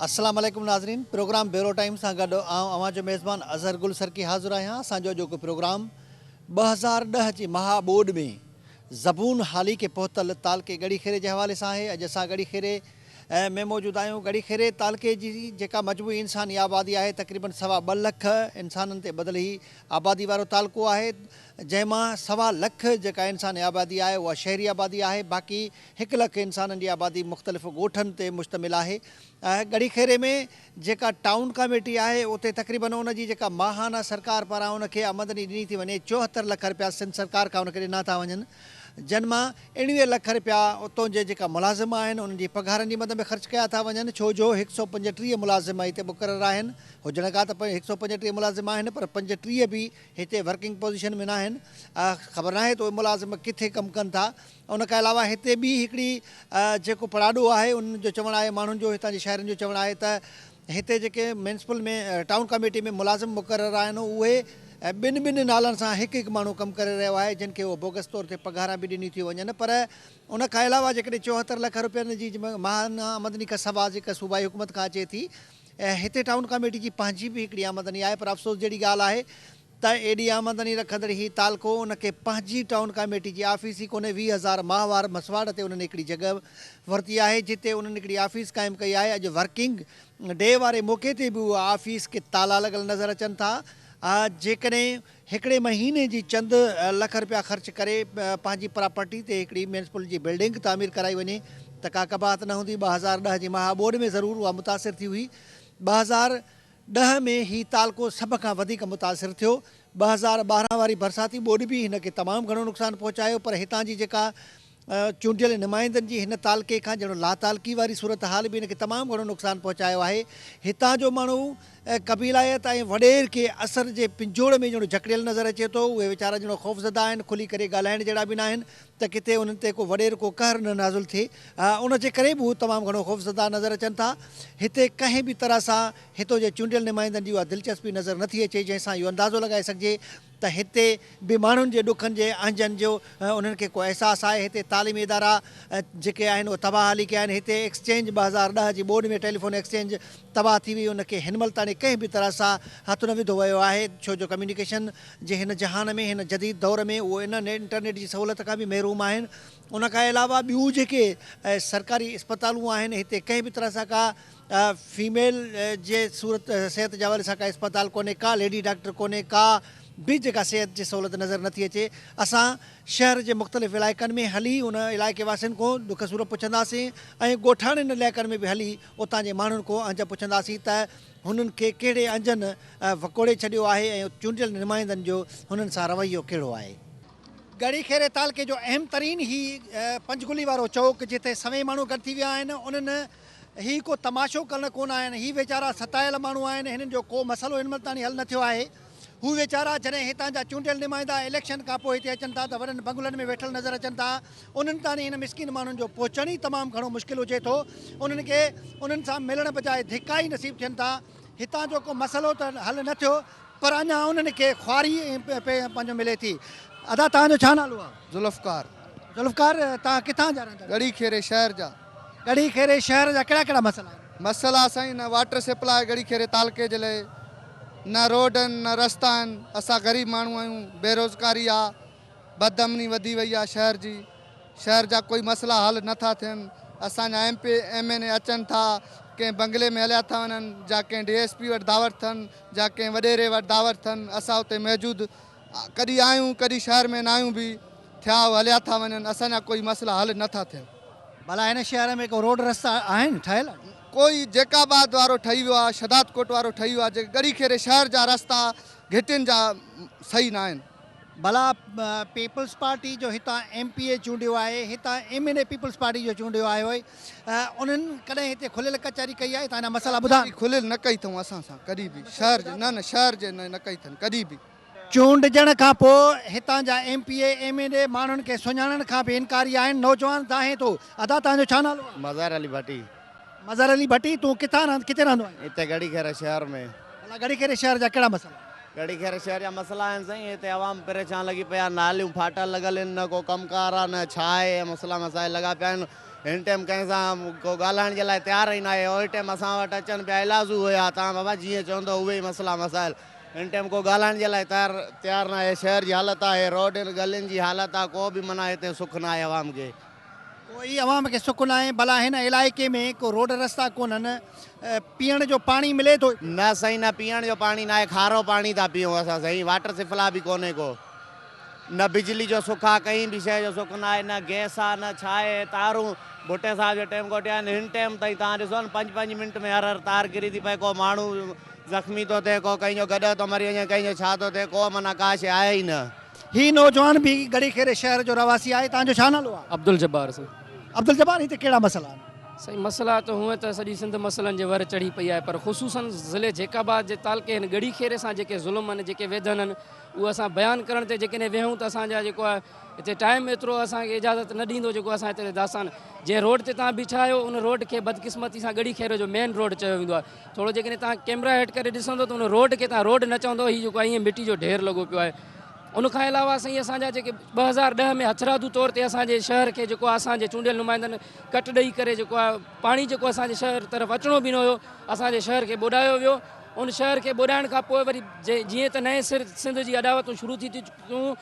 السلام عليڪم ناظرين پروگرام بيورو ٽائيم سان گڏ آئون اوهان جو ميزبان اظهر گل سرڪي حاضر آهيان اسان جو اڄوڪو پروگرام 2010 جي مها ٻوڏ ۾ زبون حالي کي پهتل تعلقي ڳڙهي خيري جي حوالي سان آهي اڄ اسان ڳڙهي خيري ۾ موجود آهيون ڳڙهي خيري تعلقي جي جيڪا مجموعي انساني آبادي آهي تقريبن سوا ٻه لک انسانن تي ٻڌل هي آبادي وارو تعلقو آهي جنهن مان سوا لک جيڪا انساني آبادي آهي اها شهري آبادي آهي باقي هڪ لک انسانن جي آبادي مختلف ڳوٺن تي مشتمل آهي ڳڙهي خيري ۾ جيڪا ٽائون ڪاميٽي آهي اتي تقريبن ان جي جيڪا ماهانه سرڪار پاران ان کي آمدني ڏني ٿي وڃي 74 لک رپيا سنڌ سرڪار کان ان کي ڏنا ٿا وڃن جن مان 19 لک رپيا اتون جي جيڪا ملازم آهن انهن جي پگهارن جي مد ۾ خرچ ڪيا ٿا وڃن ڇو جو 135 ملازم هتي مقرر آهن هجڻ کان ته 135 ملازم آهن پر 35 به هتي ورڪنگ پوزيشن ۾ ناهن خبر ناهي ته اهي ملازم ڪٿي ڪم ڪن ٿا ان کان علاوه هتي ٻي هڪڙي جيڪو پڙاڏو آهي ان جو چوڻ آهي ماڻهن جو هتان جي شهرين جو چوڻ آهي ته هتي جيڪي ميونسپل ۾ ٽائون ڪاميٽي ۾ ملازم مقرر آهن اهي ٻن ٻن نالن سان هڪ هڪ ماڻهو ڪم ڪري رهيو آهي جن کي اهو بوگس طور تي پگهاران به ڏنيون ٿيون وڃن پر ان کان علاوه جيڪڏهن 74 لک روپين جي ماهانه آمدني کان سوا جيڪا صوبائي حڪومت کان اچي ٿي هتي ٽائون ڪاميٽي جي پنهنجي به هڪڙي آمدني آهي پر افسوس جهڙي ڳالهه آهي ته ايڏي آمدني رکندڙ هي تعلقو ان کي پنهنجي ٽائون ڪاميٽي جي آفيس ئي ڪونهي 20 هزار ماهوار مسواڙ تي انهن هڪڙي جڳهه ورتي آهي جتي انهن هڪڙي آفيس قائم ڪئي آهي اڄ ورڪنگ ڊي واري موقعي تي به اها آفيس کي تالا لڳل نظر اچن ٿا جيڪڏهن هڪڙي مهيني جي چند لک رپيا خرچ ڪري پنهنجي پراپرٽي تي هڪڙي ميونسپل جي بلڊنگ تعمير ڪرائي وڃي ته ڪا قباحت نه هوندي 2010 جي مها ٻوڏ ۾ ضرور اها متاثر ٿي هئي 2010 ۾ هي تعلقو سڀ کان وڌيڪ متاثر ٿيو. 2012 واري برساتي ٻوڏ به هن کي تمام گهڻو نقصان پهچايو پر هتان جي جيڪا چونڊيل نمائندن جي هن تعلقي کان ڄڻ لاتعلقي واري صورتحال به هن کي تمام گهڻو نقصان پهچايو آهي. هتان جو ماڻهو قبيلائيت ۽ وڏيرڪي اثر جي پنجوڙ ۾ ڄڻ جڪڙيل نظر اچي ٿو. اهي ويچارا ڄڻ خوفزده آهن، کلي ڪري ڳالهائڻ جهڙا به ناهن ته ڪٿي انهن تي ڪو وڏيرڪو قهر نه نازل ٿئي. ان جي ڪري به هو تمام گهڻو خوفزده نظر اچن ٿا. هتي ڪنهن به طرح سان هتو جي چونڊيل نمائندن جي اها دلچسپي نظر نه ٿي اچي جنهن سان اهو اندازو لڳائي سگهجي ته هتي به ماڻهن جي ڏکن جي اهنجن جو انهن کي ڪو احساس آهي. هتي تعليمي ادارا جيڪي آهن اهي تباهه حالي ڪيا آهن. هتي ايڪسچينج 2010 جي ٻوڏ ۾ ٽيليفون ايڪسچينج تباهه ٿي وئي ان کي هن مهل تاڻي ڪنهن به طرح سان هٿ نه وڌو ويو آهي ڇو جو ڪميونيڪيشن جي هن جهان ۾ هن جديد دور ۾ اهو ان انٽرنيٽ جي سهولت کان به محروم آهن ان کان علاوه ٻيون جيڪي سرڪاري اسپتالون آهن هتي ڪنهن به طرح سان ڪا فيميل جي صورت صحت جي حوالي سان ڪا اسپتال ڪونهي ڪا ليڊي ڊاڪٽر ڪونهي ڪا به جيڪا صحت جي سهولت نظر نٿي اچي اسان شهر جي مختلف علائقن ۾ هلي ان علائقي واسين کان ڏک سور پڇنداسين ۽ ڳوٺاڻن علائقن ۾ به هلي اتان جي ماڻهن کان اهنج پڇنداسين ته هنن کي ڪهڙي اهنجن وڪوڙي ڇڏيو آهي ۽ چونڊيل نمائندن جو هنن سان رويو ڪهڙو آهي. ڳڙهي خيري تعلقي جو اهم ترين هي پنجگلي وارو چوڪ جتي سوين ماڻهو گڏ ٿي ويا آهن انهن هي ڪو تماشو ڪرڻ ڪونه آيا آهن هي ويچارا ستايل ماڻهو آهن هنن جو ڪو مسئلو هن مهل تاڻي حل نه ٿيو آهي هو ويچارا جڏهن هتان جا چونڊيل نمائندا اليڪشن کانپوء هتي اچن ٿا ته وڏن بنگلن ۾ ويٺل نظر اچن ٿا انهن تاڻي هن مسڪين ماڻهن جو پهچڻ ئي تمام گهڻو مشڪل هجي ٿو انهن کي انهن سان ملڻ بجاء ڌڪا ئي نصيب ٿين ٿا هتان جو ڪو مسئلو ته حل نه ٿيو پر اڃا انهن کي خواري پنهنجو ملي ٿي ادا توهان جو ڇا نالو آهي؟ ذوالفقار. ذوالفقار توهان ڪٿان جا رهندڙ آهيو؟ ڳڙهي خيري شهر جا. ڳڙهي خيري شهر جا ڪهڙا ڪهڙا مسئلا آهن؟ مسئلا سائين نه واٽر سپلاء ڳڙهي خيري تعلقي جي لئي نه روڊ آهن نه رستا آهن اسان غريب ماڻهو آهيون بيروزگاري آ بدامني وڌي وئي آ شهر جي شهر جا ڪوئي مسئلا حل نه ٿا ٿين اسان جا M P M N A اچن ٿا ڪنهن بنگلي ۾ هليا ٿا وڃن جا ڪنهن ڊي ايس پي وٽ دعوت ٿن جا ڪنهن وڏيري وٽ دعوت ٿن اسان اتي موجود ڪڏهن آهيون ڪڏهن شهر ۾ ناهيون به ٿيا هليا ٿا وڃن اسان جا ڪوئي مسئلا حل نه ٿا ٿين. ڀلا هن شهر ۾ ڪو روڊ رستا آهن ٺهيل؟ ڪوئي جيڪب آباد وارو ٺهي ويو آهي شهداد ڪوٽ وارو ٺهي ويو آهي جيڪي ڳڙهي خيري شهر جا رستا گهٽين جا صحيح نه آهن. ڀلا پيپلز پارٽي جو هتان ايم پي اي چونڊيو آهي هتان M N A peoples party جو چونڊيو آيو آهي انهن ڪڏهن هتي کليل ڪچهري ڪئي آهي تان جا مسئلا ٻڌا آهن؟ کليل نه ڪئي اٿئون اسان سان ڪڏهن به شهر جي نه نه شهر جي نه ڪئي اٿن ڪڏهن به. چونڊجڻ کان پوء هتان جا M P A, M N A ماڻهن کي سڃاڻڻ کان به انڪاري آهن، نوجوان دانهين ٿو، ادا توهان جو ڇا نالو آهي؟ مظهر علي ڀٽي. مظهر علي ڀٽي تون ڪٿان رهند ڪٿي رهندو آهين؟ هتي ڳڙهي خيري شهر ۾. ڀلا ڳڙهي خيري شهر جا ڪهڙا مسئلا آهن؟ ڳڙهي خيري شهر جا مسئلا آهن سائين هتي عوام پريشان لڳي پئي آهي ناليون ڦاٽل لڳل آهن نه ڪو ڪم ڪار آهي نه ڇا آهي مسئلا مسائل لڳا پيا آهن. هن ٽيم ڪنهن سان ڪو ڳالهائڻ جي لاء تيار ئي ناهي. اوهي ٽيم اسان وٽ اچن پيا ايلازو هيا تان بابا جيئن چوندو اهي ئي مسئلا مسائل. هن ٽيم ڪو ڳالهائڻ جي لاء تيار تيار ناهي. شهر جي حالت آهي، روڊن گلين جي حالت آهي، ڪو به معنيٰ هتي سک ناهي عوام کي. ڪو ئي عوام کي سک ناهي، ڀلا هن علائقي ۾ ڪو روڊ رستا ڪونهن، پيئڻ جو پاڻي ملي ٿو؟ نه سائين نه پيئڻ جو پاڻي ناهي، کارو پاڻي ٿا پيئون اسان سائين، واٽر سپلاء به ڪونهي ڪو، نه بجلي جو سک آ، ڪنهن به شيء جو سک ناهي، نه گئس آ نه ڇا آهي، تارون ڀٽي صاحب جي ٽيم کوٽيا آهن، هن ٽيم تائين توهان ڏسو نه پنج پنج منٽ ۾ هر هر تار ڪري ٿي پئي، ڪو ماڻهو زخمي ٿو ٿئي، ڪو ڪنهن جو گڏهه ٿو مري وڃي، ڪنهن جو ڇا ٿو ٿئي، ڪو معنيٰ ڪا شيء آهي ئي نه. هي نوجوان به ڳڙهي خيري شهر جو رهواسي آهي، توهان جو ڇا نالو آهي؟ عبدالجبار سائين. عبدالجبار هتي ڪهڙا مسئلا آهن؟ سائين مسئلا ته هونئن ته سڄي سنڌ مسئلن جي ور چڙهي پئي آهي پر خصوصن ضلعي جيڪب آباد جي تعلقي هن ڳڙهي خيري سان جيڪي ظلم آهن جيڪي ويڌن آهن اهي اسان بيان ڪرڻ تي جيڪڏهن ويهون ته اسان جا جيڪو آهي هتي ٽائيم ايترو اسان کي اجازت نه ڏيندو جيڪو اسان هتي داستان جنهن روڊ تي توهان بيٺا آهيو ان روڊ کي بدقسمتي سان ڳڙهي خيري جو مين روڊ چيو ويندو آهي ٿورو جيڪڏهن توهان ڪيمرا هيٺ ڪري ڏسندو ته ان روڊ کي توهان روڊ نه چوندو هي جيڪو آهي ائين مٽي جو ڍير لڳو پيو آهي ان کان علاوه سائين اسان جا جيڪي 2010 ۾ هٿرادو طور تي اسان جي شهر کي جيڪو اسان جي چونڊيل نمائندن ڪٽ ڏئي ڪري جيڪو آهي پاڻي جيڪو اسان جي شهر طرف اچڻو به نه هيو اسان جي شهر کي ٻوڏايو ويو ان شهر کي ٻوڏائڻ کان پوء وري جيئن ته نئين سر سنڌ جي اڏاوتون شروع ٿي چڪيون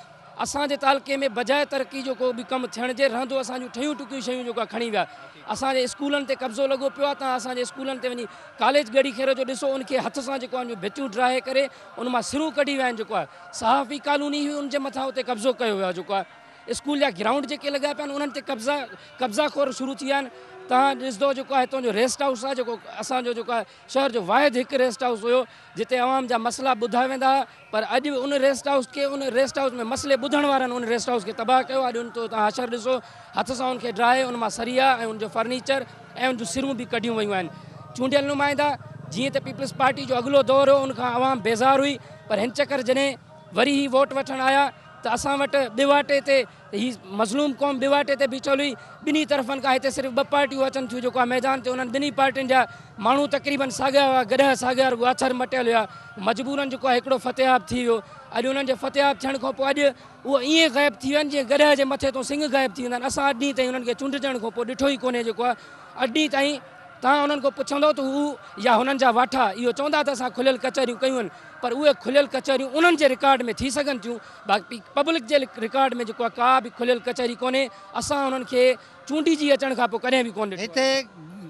اسان جي تعلقي ۾ بجاء ترقي جو ڪو به ڪم ٿيڻ جي رهندو اسان جون ٺهيون ٽڪيون شيون جيڪو آهي کڻي ويا اسان جي اسڪولن تي قبضو لڳو پيو آهي تان اسان جي اسڪولن تي وڃي ڪاليج ڳڙهي خيرو جو ڏسو ان کي هٿ سان جيڪو آهي ان جون ڀتيون ڊاهي ڪري ان مان سرون ڪڍي ويا آهن جيڪو آهي صحافي ڪالوني هئي ان جي مٿان اتي قبضو ڪيو ويو آهي جيڪو آهي اسڪول جا گرائونڊ جيڪي لڳا پيا آهن انهن تي قبضا قبضا خور شروع ٿي ويا آهن تان ڏسندو جيڪو آهي هتان جو ريسٽ هائوس آهي جيڪو اسان جو جيڪو آهي شهر جو واحد هڪ ريسٽ هائوس هيو جتي عوام جا مسئلا ٻڌا ويندا هئا پر اڄ به ان ريسٽ هائوس کي ان ريسٽ هائوس ۾ مسئلي ٻڌڻ وارن ان ريسٽ هائوس کي تباهه ڪيو اڄ ان تو تان حشر ڏسو هٿ سان ان کي ڊاهي ان مان سريا ۽ ان جو فرنيچر ۽ ان جون سرون به ڪڍيون ويون آهن چونڊيل نمائندا جيئن ته پيپلز پارٽي جو اڳلو دور هو ان کان عوام بيزار هئي پر هن چڪر جڏهن وري هي ووٽ وٺڻ آيا ته اسان وٽ ٻه واٽي تي هي مظلوم قوم ٻه واٽي تي بيٺل هئي ٻنهي طرفن کان هتي صرف ٻه پارٽيون اچن ٿيون جيڪو آهي ميدان تي انهن ٻنهي پارٽين جا ماڻهو تقريبن ساڳيا هئا گڏهه ساڳيا رڳو اٿر مٽيل هيا مجبورن جيڪو آهي هڪڙو فتحياب ٿي ويو اڄ انهن جي فتحياب ٿيڻ کان پوء اڄ اهو ائين غائب ٿي ويا آهن جيئن گڏهه جي مٿي تون سنگ غائب ٿي ويندا آهن اسان اڄ ڏينهن تائين انهن کي چونڊجڻ کان پوء ڏٺو ئي ڪونهي جيڪو آهي اڄ ڏينهن تائين توهان انهن کان پڇندو ته هو يا هنن جا واٺا اهو چوندا ته اسان کليل ڪچهريون ڪيون آهن پر اهي کليل ڪچهريون انهن جي رڪارڊ ۾ ٿي سگهن ٿيون باقي پبلڪ جي رڪارڊ ۾ جيڪو آهي ڪا به کليل ڪچهري ڪونهي اسان انهن کي چونڊجي اچڻ کان پوء ڪڏهن به ڪونه ڏٺو آهي. هتي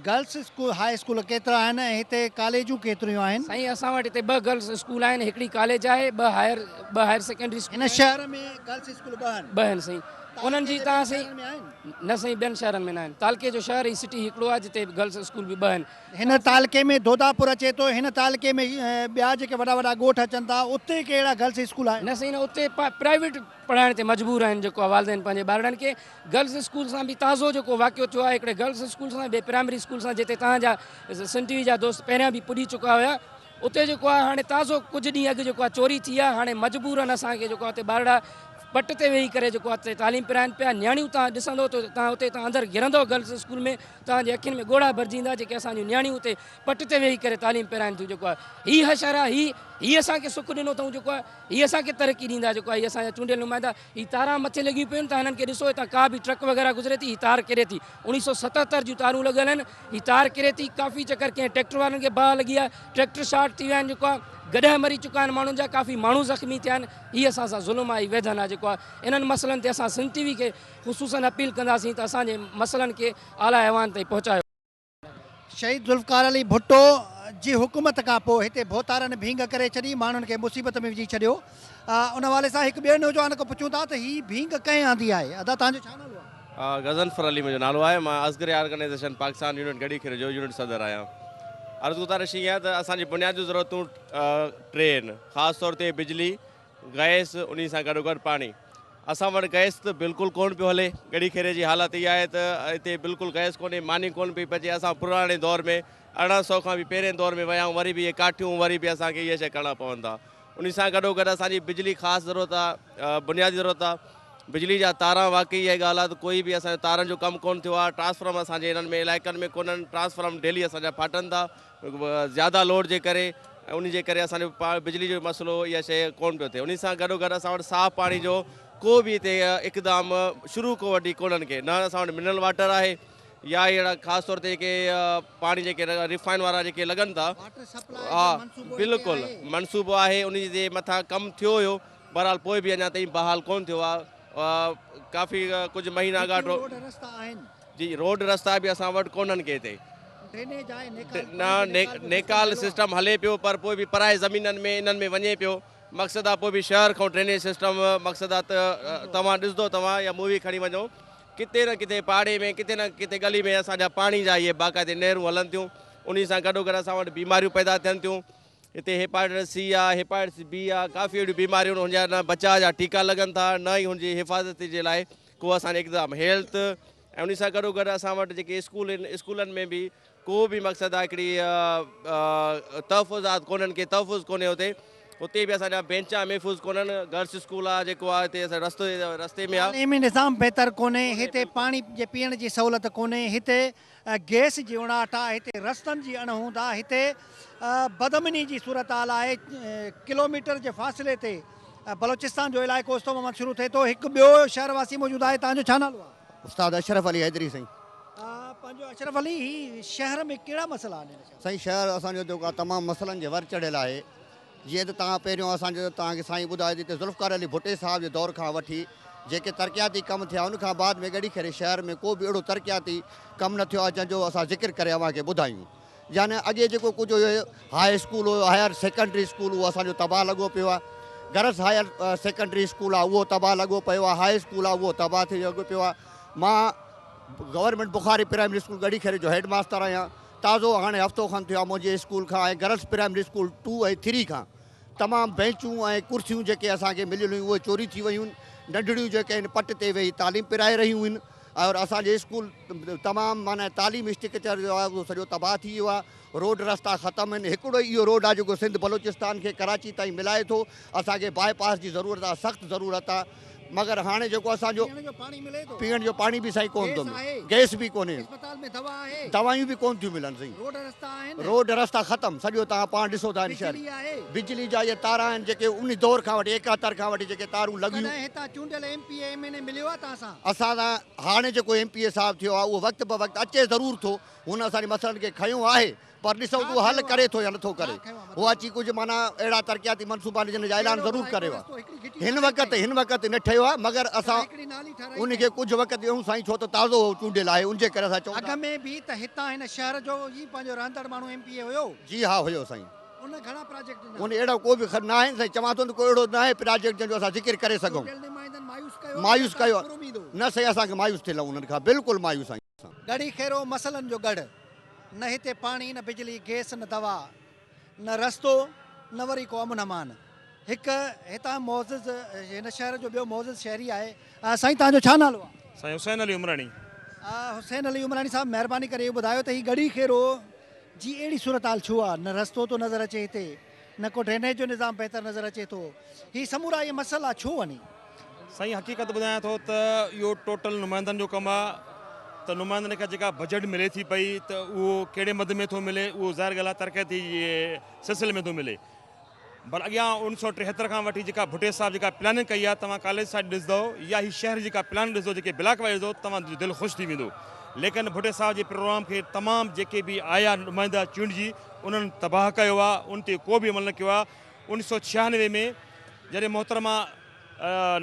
گرلس اسڪول هاء اسڪول ڪيترا آهن ۽ هتي ڪاليجون ڪيتريون آهن؟ سائين اسان وٽ هتي ٻه گرلس اسڪول آهن هڪڙي ڪاليج آهي ٻه هائر ٻه هائر سيڪنڊري اسڪول هن شهر ۾ گرلس اسڪول ٻه آهن. ٻه آهن سائين انهن جي تعلقي تان جي ٻين سائين شهرن ۾ آهن؟ نه سائين ٻين شهرن ۾ نه آهن تعلقي جو شهر هي سٽي هڪڙو آهي جتي گرلس اسڪول به ٻه آهن. هن تعلقي ۾ دوداپور اچي ٿو هن تعلقي ۾ ٻيا جيڪي وڏا وڏا ڳوٺ اچن ٿا اتي ڪهڙا گرلس اسڪول آهن؟ نه سائين نه اتي پرائيويٽ پڙهائڻ تي مجبور آهن جيڪو والدين پنهنجي ٻارڙن کي گرلس اسڪول سان به تازو جيڪو واقعو ٿيو آهي هڪڙي گرلس اسڪول سان ٻئي پرائمري اسڪول سان جتي توهان جا سنڌ ٽي وي جا دوست پهريان به پڄي چڪا هيا اتي جيڪو آهي هاڻي تازو ڪجهه ڏينهن اڳ جيڪو آهي چوري ٿي آهي هاڻي مجبورن اسان کي جيڪو آهي اتي ٻارڙا پٽ تي ويهي ڪري جيڪو آهي تعليم پرائن پيا نياڻيون توهان ڏسندو ته توهان اتي توهان اندر گرندو گرلس اسڪول ۾ توهان جي اکين ۾ ڳوڙها ڀرجي ايندا جيڪي اسان جون نياڻيون اتي پٽ تي ويهي ڪري تعليم پرائن ٿيون جيڪو آهي هي حشر آهي هي هي اسان کي سک ڏنو اٿئون جيڪو آهي هي اسان کي ترقي ڏيندا جيڪو آهي هي اسان جا چونڊيل نمائندا هي تاران مٿي لڳيون پيون آهن توهان هنن کي ڏسو هتان ڪا به ٽرڪ وغيره گذري ٿي هي تار ڪري ٿي 1977 جون تارون لڳل آهن هي تار ڪري ٿي ڪافي چڪر ڪنهن ٽريڪٽر وارن کي باهه لڳي آهي ٽريڪٽر شارٽ ٿي ويا آهن جيڪو آهي گڏهه مري چڪا آهن ماڻهن جا ڪافي ماڻهو زخمي ٿيا آهن هي اسان سان ظلم آهي هي ويڌن آهي جيڪو آهي انهن مسئلن تي اسان سنڌ ٽي وي کي خصوصن اپيل ڪنداسين ته اسان جي مسئلن کي اعليٰ ايوان تائين پهچايو. شهيد ذوالفقار علي ڀٽو جي حڪومت کان پوء هتي ڀوتارن ڀينگ ڪري ڇڏي، ماڻهن کي مصيبت ۾ وجهي ڇڏيو. ان حوالي سان هڪ ٻئي نوجوان کان پڇون ٿا ته هي ڀينگ ڪنهن آندي آهي؟ ادا توهان جو ڇا نالو آهي؟ غضنفر علي منهنجو نالو آهي، مان اصغري آرگنائيزيشن پاڪستان يونٽ ڳڙهي کير جو يونٽ صدر آهيان. عرض گذارش هي آهي ته اسان جي بنيادي ضرورتون ٽي آهن، خاص طور تي بجلي، گئس انهي سان گڏوگڏ پاڻي. اسان وٽ گئس ته بلڪل ڪونه پيو هلي. ڳڙهي کيري جي حالت اها آهي ته هتي بلڪل گئس ڪونهي، ماني ڪونه پئي پچي. اسان پراڻي دور ۾ 1800 کان به پهرين دور ۾ ويا آهيون، وري به اهي ڪاٺيون وري به اسان کي اهي شيء ڪرڻا پون ٿا. انهي سان گڏوگڏ اسان جي بجلي خاص ضرورت آهي، بنيادي ضرورت آهي. بجلي جا تاران واقعي اها ڳالهه آهي ته ڪوئي به اسان جو تارن جو ڪم ڪونه ٿيو آهي. ٽرانسفارم اسان جي انهن ۾ علائقن ۾ ڪونهن، ٽرانسفارم ڊيلي اسان جا ڦاٽن ٿا. زياده لوڊ جي ڪري ۽ انهي جي ڪري اسان جو بجلي جو مسئلو اها شيء ڪونه پيو ٿئي انهي سان گڏو گڏ اسان وٽ صاف پاڻي جو ڪو به هتي اقدام شروع کان وٺي ڪونهن کي نه اسان وٽ منرل واٽر آهي يا اهڙا خاص طور تي جيڪي پاڻي جيڪي ريفائن وارا جيڪي لڳن ٿا ها بلڪل منصوبو آهي ان جي مٿان ڪم ٿيو هيو بهرحال پوء به اڃا تائين بحال ڪون ٿيو آهي ڪافي ڪجهه مهينا اڳاٽو جي روڊ رستا به اسان وٽ ڪونهن ڪي هتي نه نيڪال سسٽم هلي پيو پر پوء به پرائي زمينن ۾ انهن ۾ وڃي پيو مقصد آ پوء به شهر کان ڊرينيج سسٽم مقصد آ ته توهان ڏسندو توهان يا مووي کڻي وڃو ڪٿي نه ڪٿي پاڙي ۾ ڪٿي نه ڪٿي ڳلي ۾ اسان جا پاڻي جا اهي باقاعدي نهرون هلن ٿيون انهي سان گڏو گڏ اسان وٽ بيماريون پيدا ٿين ٿيون هتي هيپائٽس سي آ هيپائٽس بي آ ڪافي اهڙيون بيماريون آهن هن جا نه بچاء جا ٽيڪا لڳن ٿا نه ئي هن جي حفاظت جي لاء ڪو اسان جو اقدام هيلٿ ۽ انهي سان گڏو گڏ اسان وٽ جيڪي اسڪول آهن اسڪولن ۾ به ڪو به مقصد آ هڪڙي تحفظات ڪونهن ڪي تحفظ ڪونهي اتي اتي به اسان جا بينچا محفوظ ڪونهن گرلس اسڪول آ جيڪو آ هتي اسان رستي رستي ۾ آ. تعليمي نظام بهتر ڪونهي هتي پاڻي جي پيئڻ جي سهولت ڪونهي هتي گئس جي اڻاٺ آ هتي رستن جي اڻ هوند آ هتي بدامني جي صورتحال آهي ڪلوميٽر جي فاصلي تي بلوچستان جو علائقو استو محمد شروع ٿئي ٿو هڪ ٻيو شهر واسي موجود آهي تهان جو ڇا نالو آ. استاد اشرف علي حيدري سائين. پنهنجو اشرف علي هي شهر ۾ ڪهڙا مسئلا آهن هن شهر. سائين شهر اسان جو جيڪو آهي تمام مسئلن جي ور چڙهيل آهي جيئن ته توهان پهريون اسان جو توهان کي سائين ٻڌايو ته هتي ذوالفقار علي ڀٽي صاحب جي دور کان وٺي جيڪي ترقياتي ڪم ٿيا ان کان بعد ۾ ڳڙهي خيري شهر ۾ ڪو به اهڙو ترقياتي ڪم نه ٿيو آهي جنهن جو اسان ذڪر ڪري اوهان کي ٻڌايون يعني اڳي جيڪو ڪجهه هيو هاء اسڪول هيو هائر سيڪنڊري اسڪول اهو اسان جو تباهه لڳو پيو آهي گرلس هائر سيڪنڊري اسڪول آهي اهو تباهه لڳو پيو آهي هاء اسڪول آهي اهو تباهه ٿي لڳو پيو آهي مان government Bukhari primary school Garhi Khero جو هيڊ ماستر آهيان تازو هاڻي هفتو کن ٿيو آهي منهنجي اسڪول کان ۽ girls primary school two ۽ three کان تمام بينچون ۽ ڪرسيون جيڪي اسان کي مليل هيون اهي چوري ٿي ويون آهن ننڍڙيون جيڪي آهن پٽ تي ويهي تعليم پرائي رهيون آهن اور اسان جي اسڪول تمام معنيٰ تعليم اسٽرڪچر جو آهي اهو سڄو تباهه ٿي ويو آهي روڊ رستا ختم آهن هڪڙو ئي اهو روڊ آهي جيڪو سنڌ بلوچستان کي ڪراچي تائين ملائي ٿو اسان کي باء پاس جي ضرورت آهي سخت ضرورت آهي مگر هاڻي جيڪو اسان جو پيئڻ جو پاڻي ملي ٿو پيئڻ جو پاڻي به سائين ڪون ٿو گئس ملي آهي گئس به ڪونهي اسپتال ۾ دوا آهي دوائيون به ڪون ٿيون ملن سائين روڊ رستا آهن روڊ رستا ختم سڄو توهان پاڻ ڏسو ٿا هن شهر بجلي آهي بجلي جا اهي تارا آهن جيڪي ان دور کان وٺي 71 کان وٺي جيڪي تارون لڳيون ڪڏهن هتان چونڊيل M P A M N A مليو آهي توهان سان؟ اسان سان هاڻي جيڪو ايم پي اي صاحب ٿيو آهي اهو وقت به وقت اچي ضرور ٿو هن اسان جي مسئلن کي کنيو آهي پر ڏسون ته اهو حل ڪري ٿو يا نٿو ڪري هو اچي ڪجهه معنيٰ اهڙا ترقياتي منصوبا جن جا اعلان ضرور ڪري ويو آهي هن وقت هن وقت نه ٺهيو آهي مگر اسان ان کي ڪجهه وقت ڏيون سائين ڇو ته تازو هو چونڊيل آهي ان جي ڪري اسان چئون اڳ ٿا ۾ به ته هتان هن شهر جو ئي پنهنجو رهندڙ ماڻهو ايم پي اي هيو. جي ها هيو سائين. ان گهڻا پراجيڪٽ ڏنا. ان اهڙا ڪو به نه آهن سائين چوان ٿو نه ڪو اهڙو نه آهي پراجيڪٽ جنهن جو اسان ذڪر ڪري سگهون. چونڊيل نمائندن مايوس ڪيو آهي مايوس يا ڪيو توهان پر اميد هو. نه سائين اسان کي مايوس ٿيل آهيون انهن کان بلڪل مايوس آهيون اسان. ڳڙهي خيرو مسئلن جو ڳڙهه. نه هتي پاڻي نه بجلي گئس نه دوا نه رستو نه وري ڪو امن امان. هڪ هتان معزز هن شهر جو ٻيو معزز شهري آهي. سائين توهان جو ڇا نالو آهي؟ سائين حسين علي عمراڻي. حسين علي عمراڻي صاحب مهرباني ڪري اهو ٻڌايو ته هي ڳڙهي خيرو جي اهڙي صورتحال ڇو آهي نه رستو ٿو نظر اچي هتي نه ڪو ڊرينيج جو نظام بهتر نظر اچي ٿو هي سمورا اهي مسئلا ڇو وڃي. سائين حقيقت ٻڌايان ٿو ته اهو ٽوٽل نمائندن جو ڪم آ ته نمائندن کي جيڪا بجيٽ ملي ٿي پئي ته اهو ڪهڙي مد ۾ ٿو ملي اهو ظاهر ڳالهه آ ترقياتي جي سلسلي ۾ ٿو ملي پر اڳيان 1973 کان وٺي جيڪا ڀٽي صاحب جيڪا پلاننگ ڪئي آ توهان ڪاليج سائيڊ ڏسندو يا هي شهر جيڪا پلان ڏسندو جيڪي بلاڪ وائيز ڏسندو توهان جو دل خوش ٿي ويندو ليڪن ڀٽي صاحب جي پروگرام کي تمام جيڪي به آيا نمائندا چونڊجي انهن تباهه ڪيو آ ان تي ڪو به عمل نه ڪيو آ 1996 ۾ جڏهن محترمه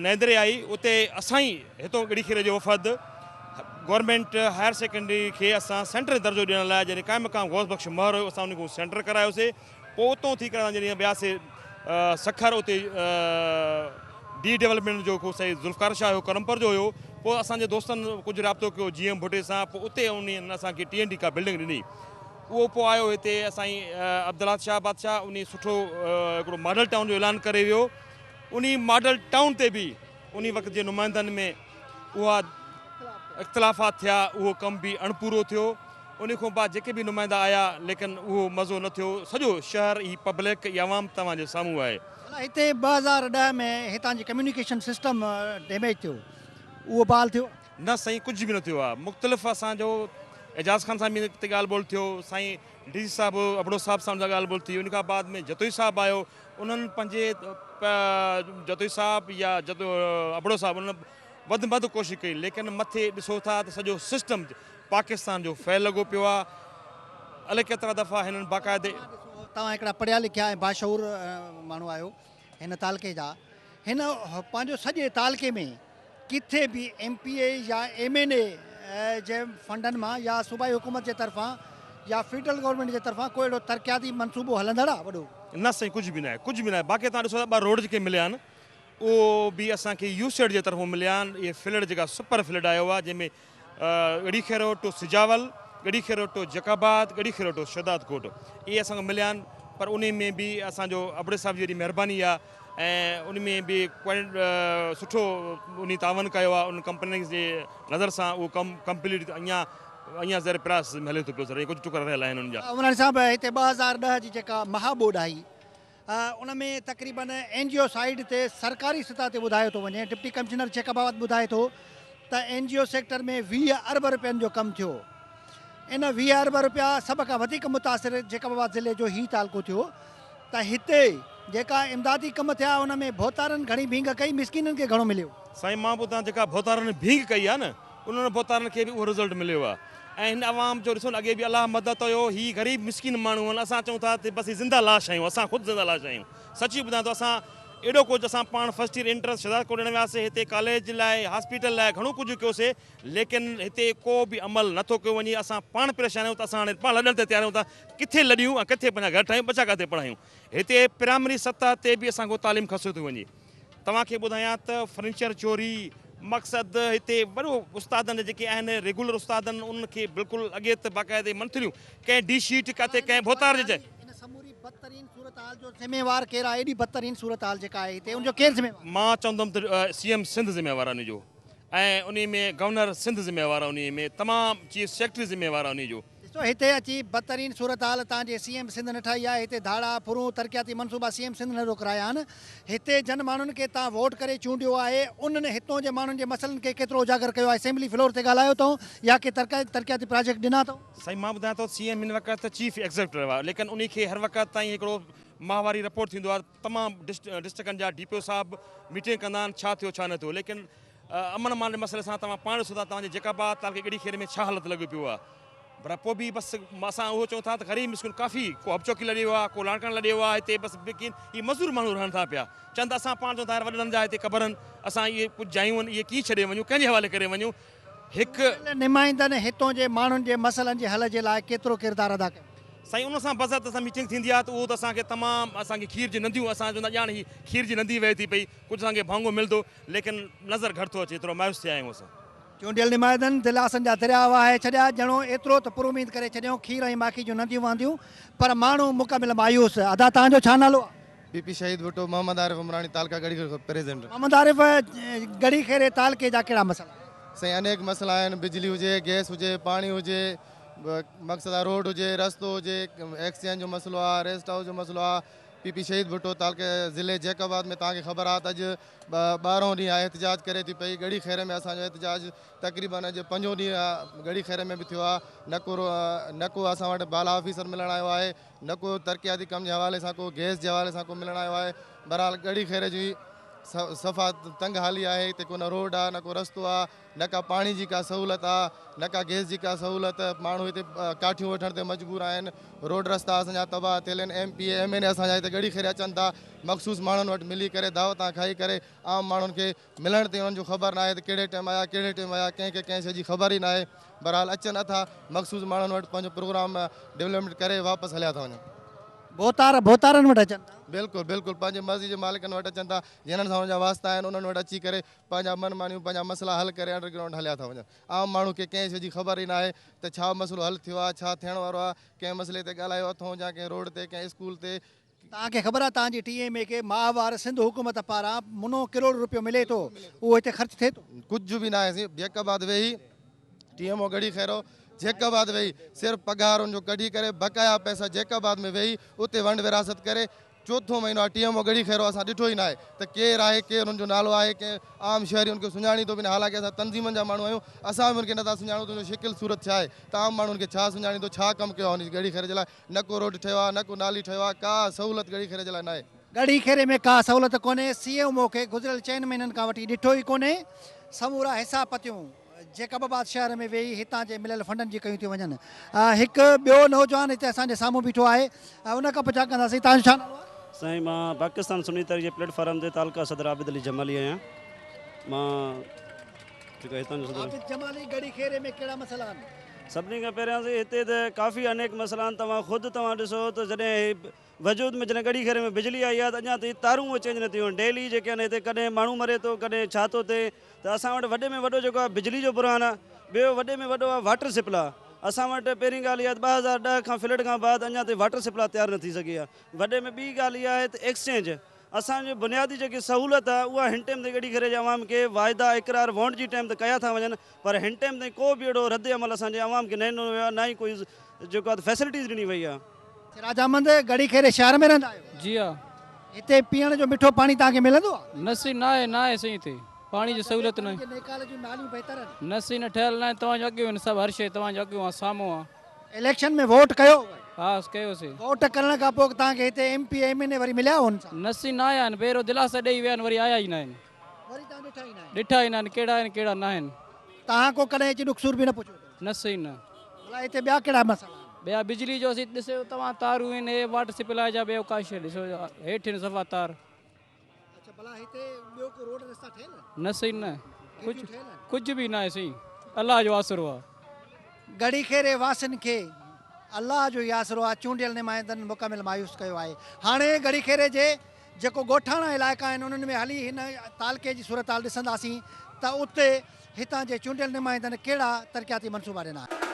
نيندري آئي اتي اسان ئي هتو ڳڙهي خيري جو وفد گورنمينٽ هائر سيڪنڊري کي اسان سينٽر جو درجو ڏيڻ لاء جڏهن قائم مقام غوث بخش مهر هيو اسان ان کي سينٽر ڪرايوسي پوء اتو ٿي ڪري اسان جڏهن وياسي سکر اتي ڊي ڊولپمينٽ جو ڪو سيد ذوالفقار شاهه هيو ڪرمپور جو هيو پوء اسان جي دوستن ڪجهه رابطو ڪيو جي ايم ڀٽي سان پوء اتي انهن اسان کي ٽي اين ڊي ڪا بلڊنگ ڏني اهو پوء آيو هتي اسان عبدالحاد شاهه بادشاهه انهي سٺو هڪڙو ماڊل ٽائون جو اعلان ڪري ويو انهي ماڊل ٽائون تي به انهي وقت جي نمائندن ۾ اها اختلافات ٿيا اهو ڪم به اڻپورو ٿيو انهي کان بعد جيڪي به نمائندا آيا ليڪن اهو مزو نه ٿيو سڄو شهر هي پبلڪ هي عوام توهان جي سامهون آهي. ڀلا هتي 2010 ۾ هتان جي ڪميونيڪيشن سسٽم ڊيميج ٿيو اهو بحال ٿيو؟ نه سائين ڪجهه به نه ٿيو آهي مختلف اسان جو اعجاز خان سان به تي ڳالهه ٻولهه ٿيو سائين ڊي سي صاحب ابڙو صاحب سان ڳالهه ٻولهه ٿي ان کان بعد ۾ جتوئي صاحب آيو انهن پنهنجي جتوئي صاحب يا جتو ابڙو صاحب انهن وڌ ۾ وڌ ڪوشش ڪئي ليڪن مٿي ڏسو ٿا ته سڄو سسٽم پاڪستان جو فيل لڳو پيو آ الائي ڪيترا دفعا هنن باقاعدي. توهان هڪڙا پڙهيا لکيا ۽ باشعور ماڻهو آهيو هن تعلقي جا هن پنهنجو سڄي تعلقي ۾ ڪٿي به ايم پي اي يا ايم اين اي جي فنڊن مان يا صوبائي حڪومت جي طرفان يا فيڊرل گورنمينٽ جي طرفان ڪو اهڙو ترقياتي منصوبو هلندڙ آ وڏو؟ نه سائين ڪجهه به ناهي ڪجهه به ناهي باقي توهان ڏسو ته ٻه روڊ جيڪي مليا آهن اهو به اسان کي يو سيڊ جي طرفون مليا آهن اهي فلڊ جيڪا سپر فلڊ آيو آهي جنهن ۾ Garhi Khairo to Sujawal, Garhi Khairo to Jacobabad, Garhi Khairo to Shahdadkot اهي اسان کي مليا آهن پر انهي ۾ به اسان جو ابڙي صاحب جي وڏي مهرباني آهي ۽ ان ۾ به سٺو انهي تعاون ڪيو آهي انهن ڪمپنين جي نظر سان اهو ڪم ڪمپليٽ اڃا اڃا زير پراس ۾ هلي ٿو پيو سر ڪجهه ٽڪر رهيل آهن انهن جا. عمران صاحب هتي 2010 جي جيڪا مها ٻوڏ آئي ان ۾ تقريبن اين جي او سائيڊ تي سرڪاري سطح تي ٻڌايو ٿو وڃي ڊپٽي ڪمشنر جيڪب آباد ٻڌائي ٿو ته اين جي او سيڪٽر ۾ 20 ارب رپين جو ڪم ٿيو ان 20 ارب رپيا سڀ کان وڌيڪ متاثر جيڪب آباد ضلعي جو هي تعلقو ٿيو ته هتي جيڪا امدادي ڪم ٿيا ان ۾ ڀوتارن گهڻي ڀينگ ڪئي مسڪينن کي گهڻو مليو. سائين مان ٻڌان جيڪا ڀوتارن ڀينگ ڪئي آهي نه انهن ڀوتارن کي به اهو رزلٽ مليو آهي ۽ هن عوام جو ڏسو نه اڳي به الله مدد ڪيو هي غريب مسڪين ماڻهو آهن اسان چئون ٿا ته بس هي زنده لاش آهيون اسان خود زنده لاش آهيون سچي ٻڌايان ٿو اسان ايڏو ڪجهه اسان پاڻ فرسٽ ايئر انٽر شهداد ڪوٽ ڏيڻ وياسي هتي ڪاليج لاء هاسپيٽل لاء گهڻو ڪجهه ڪيوسي ليڪن هتي ڪو به عمل نه ٿو ڪيو وڃي اسان پاڻ پريشان آهيون ته اسان هاڻي پاڻ لڏڻ تي تيار آهيون ته ڪٿي لڏيون ۽ ڪٿي پنهنجا گهر ٺاهيون ٻچا ڪاٿي پڙهايون هتي پرائمري سطح تي به اسان کان تعليم کسي ٿي وڃي توهان کي ٻڌايان ته فرنيچر چوري مقصد هتي وڏو استادن جا جيڪي آهن ريگولر استادن انهن کي بلڪل اڳي ته باقاعدي منٿليون ڪنهن ڊي شيٽ ڪاٿي ڪنهن ڀوتار جي جاء ان سموري بدترين صورتحال جو ذميوار ڪير آهي ايڏي بدترين صورتحال جيڪا آهي هتي ان جو ڪير ذميوار؟ مان چوندم ته سي ايم سنڌ ذميوار آهي ان جو ۽ انهي ۾ گورنر سنڌ ذميوار آهي انهي ۾ تمام چيف سيڪريٽري ذميوار آهي انهي جو. ڏسو هتي اچي بدترين صورتحال تان جي سي ايم سنڌ نه ٺاهي آهي هتي ڌاڙا، ڦرون، ترقياتي منصوبا سي ايم سنڌ نه روڪرايا آهن هتي جن ماڻهن کي تان ووٽ ڪري چونڊيو آهي انهن هتون جي ماڻهن جي مسئلن کي ڪيترو اجاگر ڪيو آهي اسيمبلي فلور تي ڳالهايو اٿئون يا ڪي ترقياتي پراجيڪٽ ڏنا اٿئون. سائين مان ٻڌايان ٿو سي ايم هن وقت چيف ايگزيڪٽو آهي ليڪن انهي کي هر وقت تائين هڪڙو ماهواري رپورٽ ٿيندو آهي تمام ڊسٽرڪن جا ڊي پي او صاحب ميٽنگ ڪندا آهن ڇا ٿيو ڇا نه ٿيو ليڪن امن امان جي مسئلي سان توهان پاڻ ڏسو ٿا توهان جي جيڪب آباد تعلقي ڳڙهي خيري ۾ ڇا حالت لڳو پيو آهي پر پوء به بس اسان اهو چئون ٿا ته غريب مسڪين ڪافي ڪو حب چوڪي لڏي ويو آهي ڪو لاڙڪاڻي لڏي ويو آهي هتي بس ڪين هي مزدور ماڻهو رهن ٿا پيا چون ته اسان پاڻ چئون ٿا يار وڏڙن جا هتي قبر آهن اسان اهي ڪجهه جايون آهن اهي ڪيئن ڇڏي وڃون ڪنهن جي حوالي ڪري وڃون هڪ. چونڊيل نمائندن هتون جي ماڻهن جي مسئلن جي حل جي لاء ڪيترو ڪردار ادا ڪيو؟ سائين ان سان بذات اسان ميٽنگ ٿيندي آهي ته اهو ته اسان کي تمام اسان کي کير جي نديون اسان چوندا ڄاڻ هي کير جي ندي وهي ٿي پئي ڪجهه اسان کي ڀاڱو ملندو ليڪن نظر گهٽ ٿو اچي ٿورو مايوس ٿيا آهيون اسان. چونڊيل نمائندن دلاسن جا درياء وهائي ڇڏيا، ڄڻو ايترو ته پراميد ڪري ڇڏيائون کير ۽ ماکي جون نديون وهنديون پر ماڻهو مڪمل مايوس. ادا توهان جو ڇا نالو آ؟ پي پي شهيد ڀٽو محمد عارف عمراڻي تعلقه ڳڙهي خيرو پريزيڊنٽ. محمد عارف ڳڙهي خيري تعلقي جا ڪهڙا مسئلا آهن؟ سائين انيڪ مسئلا آهن بجلي هجي گئس هجي پاڻي هجي مقصد آ روڊ هجي رستو هجي ايڪسيئن جو مسئلو آ ريسٽ هائوس جو مسئلو آ پي پي شهيد ڀٽو تعلقي ضلعي جيڪب آباد ۾ توهان کي خبر آ ته اڄ ٻارهون ڏينهن آهي احتجاج ڪري ٿي پئي ڳڙهي خيري ۾ اسان جو احتجاج تقريبن اڄ پنجون ڏينهن ڳڙهي خيري ۾ به ٿيو آ نه ڪو نه ڪو اسان وٽ بالا آفيسر ملڻ آيو آهي نه ڪو ترقياتي ڪم جي حوالي سان ڪو گئس جي حوالي سان ڪو ملڻ آيو آهي بهرحال ڳڙهي خيري جي صفا تنگ حالي آهي هتي ڪو نه روڊ آ نه ڪو رستو آ نه ڪا پاڻي جي ڪا سهولت آ نه ڪا گئس جي ڪا سهولت ماڻهو هتي ڪاٺيون وٺڻ تي مجبور آهن روڊ رستا اسان جا تباهه ٿيل آهن M P A M N A اسان جا هتي ڳڙهي خيري اچن ٿا مخصوص ماڻهن وٽ ملي ڪري دعوتان کائي ڪري عام ماڻهن کي ملڻ تي انهن جو خبر ناهي ته ڪهڙي ٽيم آيا ڪهڙي ٽيم ويا ڪنهن کي ڪنهن شيء جي خبر ئي ناهي بهرحال اچن اٿا مخصوص ماڻهن وٽ پنهنجو پروگرام ڊولپمينٽ ڪري واپس هليا ٿا وڃن. ڀوتار ڀوتارن وٽ اچن ٿا. بلڪل بلڪل پنهنجي مرضي جي مالڪن وٽ اچن ٿا جنھن سان انهن جا واسطا آهن انهن وٽ اچي ڪري پنهنجا من مانيون پنهنجا مسئلا حل ڪري انڊر گرائونڊ هليا ٿا وڃن عام ماڻهو کي ڪنهن شيء جي خبر ئي ناهي ته ڇا مسئلو حل ٿيو آهي ڇا ٿيڻ وارو آهي ڪنهن مسئلي تي ڳالهايو اٿئون يا ڪنهن روڊ تي ڪنهن اسڪول تي توهان کي خبر آهي توهان جي ٽي ايم اي کي ماهوار سنڌ حڪومت پاران منو ڪروڙ روپيو ملي ٿو اهو هتي خرچ ٿئي ٿو؟ ڪجهه به ناهي سائين جيڪب آباد ويهي T M O Garhi Khairo Jacob آباد ويهي صرف پگهار ان جو ڪڍي ڪري بقايا پئسا جيڪب آباد ۾ ويهي اتي ونڊ ورهاست ڪري چوٿون مهينو آهي T M O Garhi Khairo اسان ڏٺو ئي ناهي ته ڪير آهي ڪير ان جو نالو آهي ڪنهن عام شهري ان کي سڃاڻي ٿو به نه حالانڪه اسان تنظيمن جا ماڻهو آهيون اسان به ان کي نٿا سڃاڻون ته ان جو شڪل صورت ڇا آهي ته عام ماڻهو ان کي ڇا سڃاڻيندو ڇا ڪم ڪيو آهي ان ڳڙهي خيري جي لاء نه ڪو روڊ ٺهيو آهي نه ڪو نالي ٺهيو آهي ڪا سهولت ڳڙهي خيري جي لاء ناهي. ڳڙهي خيري ۾ ڪا سهولت ڪونهي، سي ايم او کي گذريل چئن مهينن کان وٺي ڏٺو ئي ڪونهي، سمورا حساب پتيون جيڪب آباد شهر ۾ ويهي هتان جي مليل فنڊن جي ڪيون ٿيون وڃن. هڪ ٻيو نوجوان هتي اسان جي سامهون بيٺو آهي ان کان پڇا ڪنداسين توهان جو ڇا نالو آهي؟ سائين مان پاڪستان سني تحريڪ جي پليٽ فارم تي تعلقه صدر عابد علي جمالي آهيان مان جيڪو هتان جو صدر. عابد جمالي ڳڙهي خيري ۾ ڪهڙا مسئلا آهن؟ سڀني کان پهريان سائين هتي ته ڪافي انيڪ مسئلا آهن توهان خود توهان ڏسو ته جڏهن هي وجود ۾ جڏهن ڳڙهي خيري ۾ بجلي آئي آهي ته اڃا تائين تارون اهي چينج نه ٿيون آهن ڊيلي جيڪي آهن هتي ڪڏهن ماڻهو مري ٿو ڪڏهن ڇا ٿو ٿئي ته اسان وٽ وڏي ۾ وڏو جيڪو آهي بجلي جو بحران آهي ٻيو وڏي ۾ وڏو آهي واٽر سپلاء اسان وٽ پهرين ڳالهه اها ته 2010 کان فلڊ کان بعد اڃا تائين واٽر سپلاء تيار نه ٿي سگهي آهي وڏي ۾ ٻي ڳالهه اها آهي ته ايڪسچينج اسان جي بنيادي جيڪي سهولت آهي اها هن ٽيم تائين ڳڙهي خيري جي عوام کي واعدا اقرار وونٽ جي ٽيم تي ڪيا ٿا وڃن پر هن ٽيم تائين ڪو به اهڙو رد عمل اسان جي عوام کي نه ڏنو ويو آهي نه ئي ڪوئي جيڪو آهي فيسلٽيز ڏني وئي آهي. سراج احمد ڳڙهي خيري شهر ۾ رهندا آهيو؟ جي ها. هتي پيئڻ جو مٺو پاڻي توهان کي ملندو آهي؟ نه سائين ناهي ناهي سائين هتي پاڻي جي سهولت ناهي. پاڻي جي نيڪال جون ناليون بهتر آهن؟ نه سائين نه ٺهيل ناهن توهان جو اڳيون آهن سڀ هر شيء توهان جو اڳيون آهي سامهون آهي. اليڪشن ۾ ووٽ ڪيو هو؟ ها ڪيو سي. ووٽ ڪرڻ کان پوء توهان کي هتي ايم پي ايم اين اي وري مليا هن سان؟ نه سائين نه آيا آهن ڀيرو دلاسا ڏئي ويا آهن وري آيا ئي ناهن. وري توهان ڏٺا ئي ناهن؟ ڏٺا ئي ناهن ڪهڙا آهن ڪهڙا ناهن. توهان ڪو ڪڏهن اچي ڏک سور به نه پڇيو اٿو؟ نه سائين نه. ڀلا هتي ٻيا ڪهڙا مسئلا آهن؟ ٻيا بجلي جو اسين ڏسو توهان تارون آهن هي واٽر سپلاء جا ٻيو ڪا شيء ڏسو هيٺ آهن صفا تار. اڇا ڀلا هتي ٻيو ڪو روڊ رستا ٺهيل آهن؟ نه سائين نه ڪجهه ڪجهه به ناهي سائين الله جو آسرو آهي. ڳڙهي خيري واسين کي الله جو ئي آسرو آهي چونڊيل نمائندن مڪمل مايوس ڪيو آهي هاڻي ڳڙهي خيري جي جيڪو ڳوٺاڻا علائقا آهن انهن ۾ هلي هن تعلقي جي صورتحال ڏسنداسين ته اتي هتان جي چونڊيل نمائندن ڪهڙا ترقياتي منصوبا ڏنا آهن.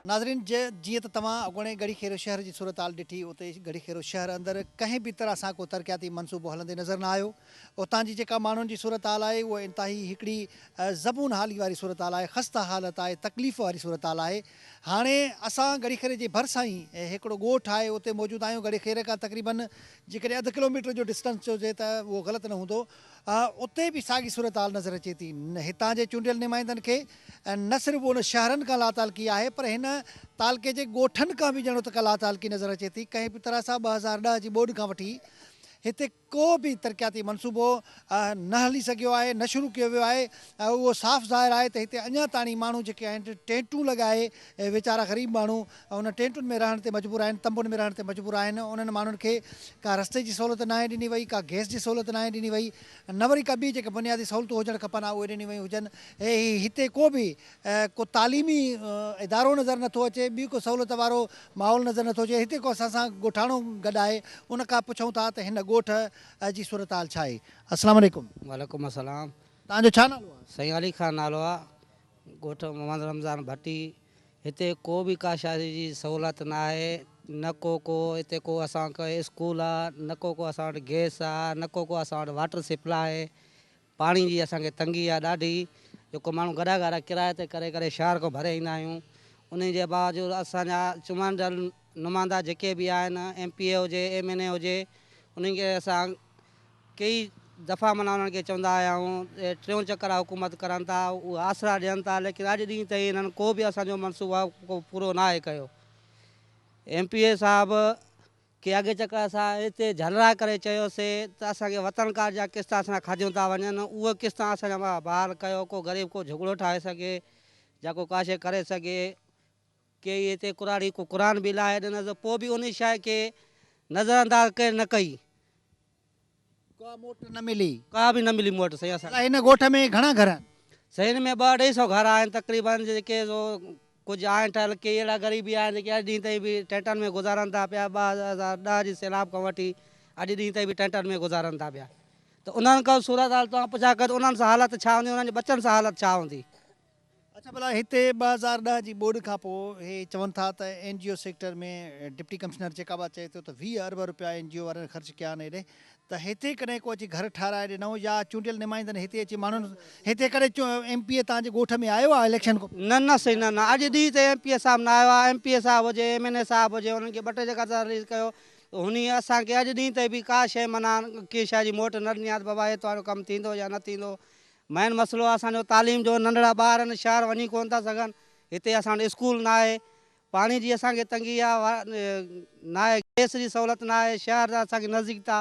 ناظرين جيئن ته توهان اڳوڻي ڳڙهي خيرو شهر جي صورتحال ڏٺي اتي ڳڙهي خيرو شهر اندر ڪنهن به طرح سان ڪو ترقياتي منصوبو هلندي نظر نه آيو اتان جي جيڪا ماڻهن جي صورتحال آهي اها انتهائي هڪڙي زبون حالي واري صورتحال آهي، خسته حالت آهي، تڪليف واري صورتحال آهي. هاڻي اسان ڳڙهي خيري جي ڀرسان ئي هڪڙو ڳوٺ آهي اتي موجود آهيون، ڳڙهي خيري کان تقريبن جيڪڏهن اڌ ڪلوميٽر جو ڊسٽنس چئجي ته اهو غلط نه هوندو، اتي به ساڳي صورتحال نظر اچي ٿي. هتان جي چونڊيل نمائندن کي نه صرف ان شهرن کان لاتعلقي آهي پر هن تعلقي جي ڳوٺن کان به ڄڻ ته ڪا لاتعلقي نظر اچي ٿي. ڪنهن به طرح سان 2010 جي ٻوڏ کان وٺي هتي ڪو به ترقياتي منصوبو نه هلي سگهيو آهي نه شروع ڪيو ويو آهي ۽ اهو صاف ظاهر آهي ته هتي اڃا تاڻي ماڻهو جيڪي آهن ٽينٽون لڳائي ويچارا غريب ماڻهو انهن ٽينٽن ۾ رهڻ تي مجبور آهن تنبن ۾ رهڻ تي مجبور آهن انهن ماڻهن کي ڪا رستي جي سهولت ناهي ڏني وئي ڪا گئس جي سهولت ناهي ڏني وئي نه وري ڪا ٻي جيڪي بنيادي سهولتون هجڻ کپن ها اهي ڏنيون ويون هجن هتي ڪو به ڪو تعليمي ادارو نظر نٿو اچي، ٻي ڪو سهولت وارو ماحول نظر نٿو اچي، هتي ڪو اسان سان ڳوٺاڻو گڏ آهي ان کان پڇون ٿا ته هن ڳوٺ جي صورتحال ڇا آهي. السلام عليڪم. وعليڪم السلام. توهان جو ڇا نالو آهي؟ سائين علي خان نالو آهي، ڳوٺ محمد رمضان ڀٽي، هتي ڪو به ڪا شيء جي سهولت نه آهي، نه ڪو ڪو هتي ڪو اسان کي اسڪول آهي، نه ڪو ڪو اسان وٽ گئس آهي، نه ڪو ڪو اسان وٽ واٽر سپلاء آهي، پاڻي جي اسان کي تنگي آ ڏاڍي جيڪو ماڻهو گڏا گاڏا ڪرائي تي ڪري ڪري شهر کان ڀري ايندا آهيون انهي جي باوجود اسان جا چونڊيل نمائندا جيڪي به آهن ايم پي اي هجي ايم اين اي هجي انهن کي اسان ڪيئي دفعا معنيٰ انهن کي چوندا آيا آهيون ٽيون چڪر آ حڪومت ڪرن ٿا اهي آسرا ڏين ٿا ليڪن اڄ ڏينهن تائين انهن ڪو به اسان جو منصوبو ڪو پورو ناهي ڪيو ايم پي اي صاحب ڪي اڳي چڪر اسان اتي جهلرا ڪري چيو سي ته اسان کي وطن ڪارڊ جا قسطا اسان کاڌيون ٿا وڃن اهي قسطا اسان جا بحال ڪيو ڪو غريب ڪو جهڳڙو ٺاهي سگهي يا ڪو ڪا شيء ڪري سگهي ڪي اتي ڪراڙي ڪو قرآن به لاهي ڏنس پوء به انهي شيء کي نظر انداز ڪنهن نه ڪئي. ڪا موٽ نه ملي. ڪا به نه ملي موٽ سائين اسان کي. هن ڳوٺ ۾ گهڻا گهر آهن؟ سائين هن ۾ ٻه اڍائي سئو گهر آهن تقريبن جيڪي سو ڪجهه آهن ٺهيل ڪي اهڙا غريب به آهن جيڪي اڄ ڏينهن تائين به ٽينٽن ۾ گذارن ٿا پيا 2010 جي سيلاب کان وٺي اڄ ڏينهن تائين به ٽينٽن ۾ گذارن ٿا پيا ته انهن کان صورت حال توهان پڇا ڪيو ته انهن سان حالت ڇا هوندي انهن جي ٻچن سان حالت ڇا هوندي. اڇا ڀلا هتي 2010 جي ٻوڏ کان پوء هي چون ٿا ته N G O sector ۾ deputy commissioner Jacobabad چئي ٿو ته 20 ارب روپيا اين جي او وارن خرچ ڪيا آهن هيڏي ته هتي ڪڏهن ڪو اچي گهر ٺهرائي ڏنو يا چونڊيل نمائندن هتي اچي ماڻهن هتي ڪڏهن ايم پي اي توهان جي ڳوٺ ۾ آيو آهي اليڪشن کان نه نه سائين نه نه اڄ ڏينهن تائين ايم پي اي صاحب نه آيو آهي ايم پي اي صاحب هجي ايم اين اي صاحب هجي انهن کي ٻه ٽي جڳهه تان رليز ڪيو ته هني اسان کي اڄ ڏينهن تائين به ڪا شيء معنيٰ ڪنهن شيء جي موٽ نه ڏني آهي ته بابا هي توهان جو ڪم ٿيندو يا نه ٿيندو مين مسئلو آ اسان جو تعليم جو ننڍڙا ٻار آهن شهر وڃي ڪون ٿا سگهن هتي اسان وٽ اسڪول نه آهي پاڻي جي اسان کي تنگي آ ناهي گئس جي سهولت ناهي شهر اسان کي نزديڪ ٿا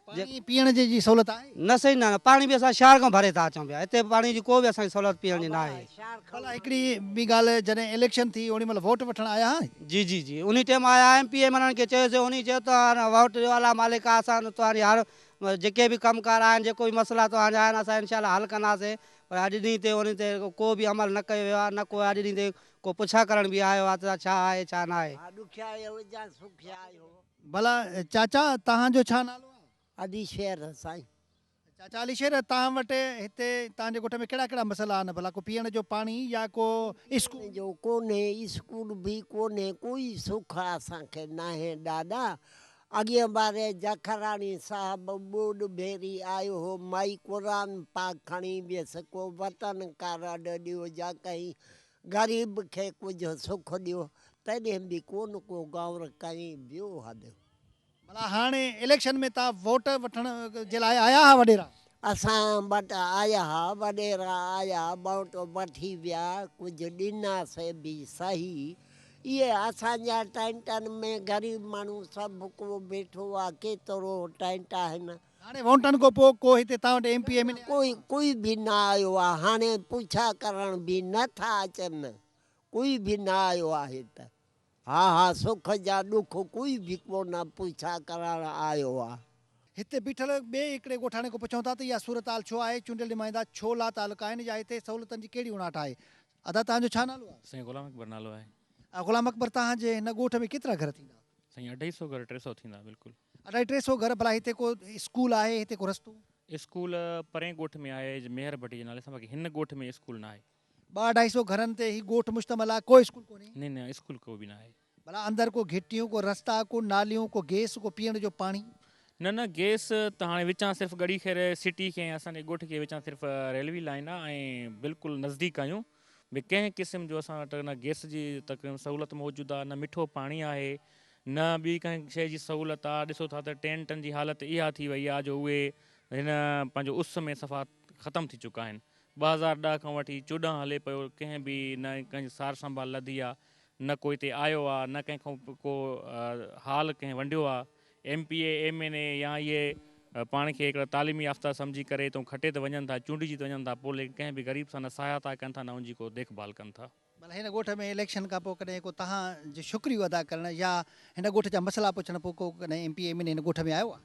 پاڻي پيئڻ جي جي سهولت آهي؟ نه سائين نه پاڻي به اسان شهر کان ڀري ٿا اچون پيا هتي پاڻي جي ڪو به اسان کي سهولت پيئڻ جي ناهي. ڀلا هڪڙي ٻي ڳالهه جڏهن اليڪشن ٿي اوڏي مهل ووٽ وٺڻ آيا ها؟ جي جي جي انهي ٽيم آيا ايم پي ايم انهن کي چيوسي انهي چيو ته ووٽ ڏيو الله مالڪ آ اسان توهان جي هر جيڪي به ڪم ڪار آهن جيڪو به مسئلا توهان جا آهن اسان انشاء الله حل ڪنداسي پر اڄ ڏينهن تي انهي تي ڪو به عمل نه ڪيو ويو آهي نه ڪو اڄ ڏينهن تي ڪو پڇا ڪرڻ به آيو آهي ته ڇا آهي ڇا ناهي. ها ڏکيا آهيو يا سکيا آهيو. ڀلا چاچا توهان جو ڇا نالو آهي؟ علي شير سائين. چاچا علي شير توهان وٽ هتي توهان جي ڳوٺ ۾ ڪهڙا ڪهڙا مسئلا آهن ڀلا ڪو پيئڻ جو پاڻي يا ڪو اسڪول. پيئڻ جو ڪونهي اسڪول به ڪونهي ڪوئي سک اسان کي ناهي ڏاڏا اڳين واري جکراڻي صاحب ٻوڏ ڀيري آيو هو مائي قرآن پاڪ کڻي ويس ڪو وطن ڪارڊ ڏيو يا ڪنهن غريب کي ڪجهه سک ڏيو، تڏهن به ڪونه ڪو غور ڪيائين ويو هليو. ڀلا هاڻي اليڪشن ۾ تان ووٽ وٺڻ جي لاء آيا ها وڏيرا؟ اسان وٽ آيا ها وڏيرا آيا ووٽ وٺي ويا ڪجهه ڏناسي به سهي. اهي اسان جا ٽينٽن ۾ غريب ماڻهو سڀ ڪو بيٺو آ ڪيترو ٽينٽ آهن. هاڻي ووٽن کان پوء ڪو هتي توهان وٽ ايم پي ايم اين اي آيو ڪوئي ڪوئي به نه آيو آ هاڻي پڇا ڪرڻ به نه ٿا اچن ڪوئي به نه آيو آهي ته ها ها سک جا ڏک ڪوئي به ڪونه پڇا ڪرڻ آيو آ. هتي بيٺل ٻئي هڪڙي ڳوٺاڻي کان پڇون ٿا ته اها صورتحال ڇو آهي چونڊيل نمائندا ڇو لاتعلق آهن يا هتي سهولتن جي ڪهڙي اڻاٺ آهي ادا توهان جو ڇا نالو آهي؟ سائين غلام اڪبر نالو آهي. غلام اڪبر توهان جي هن ڳوٺ ۾ ڪيترا گهر ٿيندا؟ سائين اڍائي سو گهر 300 ٿيندا بلڪل. اڍائي 300 گهر ڀلا هتي ڪو اسڪول آهي هتي ڪو رستو؟ اسڪول پرئين ڳوٺ ۾ آهي ميهر ڀٽي جي نالي سان باقي هن ڳوٺ ۾ اسڪول نه آهي. ٻه اڍائي سو گهرن تي هي ڳوٺ مشتمل آهي ڪو اسڪول ڪونهي؟ نه نه اسڪول ڪو به نه آهي. ڀلا اندر ڪو گهٽيون ڪو رستا ڪو ناليون ڪو گيس ڪو پيئڻ جو پاڻي؟ نه نه گيس ته هاڻي وچان صرف ڳڙهي خير سٽي کي ۽ اسان جي ڳوٺ کي وچان صرف ريلوي لائين آهي ۽ بلڪل نزديڪ آهيون ٻي ڪنهن قسم جو اسان وٽ نه گيس جي تقريبن سهولت موجود آهي نه مٺو پاڻي آهي نه ٻي ڪنهن شيء جي سهولت آهي ڏسو ٿا ته ٽينٽن جي حالت اها ٿي وئي آهي جو اهي هن پنهنجو اس ۾ صفا ختم ٿي چڪا آهن 2010 کان وٺي 14 هلي پيو ڪنهن به نه ڪنهن جي سار سنڀال لڌي آهي نه ڪو هتي آيو آ نه ڪنهن کان ڪو حال ڪنهن ونڊيو آ. M P A, M N A يا اهي پاڻ کي هڪڙا تعليمي يافته سمجهي ڪري هتون کٽي ته وڃن ٿا، چونڊجي ته وڃن ٿا پوء ليڪن ڪنهن به غريب سان نه سهائتا ڪن ٿا نه ان جي ڪو ديک ڀال ڪن ٿا. ڀلا هن ڳوٺ ۾ اليڪشن کان پوء ڪڏهن ڪو تهان جو شڪريو ادا ڪرڻ يا هن ڳوٺ جا مسئلا پڇڻ پوء ڪو ڪڏهن M P A, M N A هن ڳوٺ ۾ آيو آ؟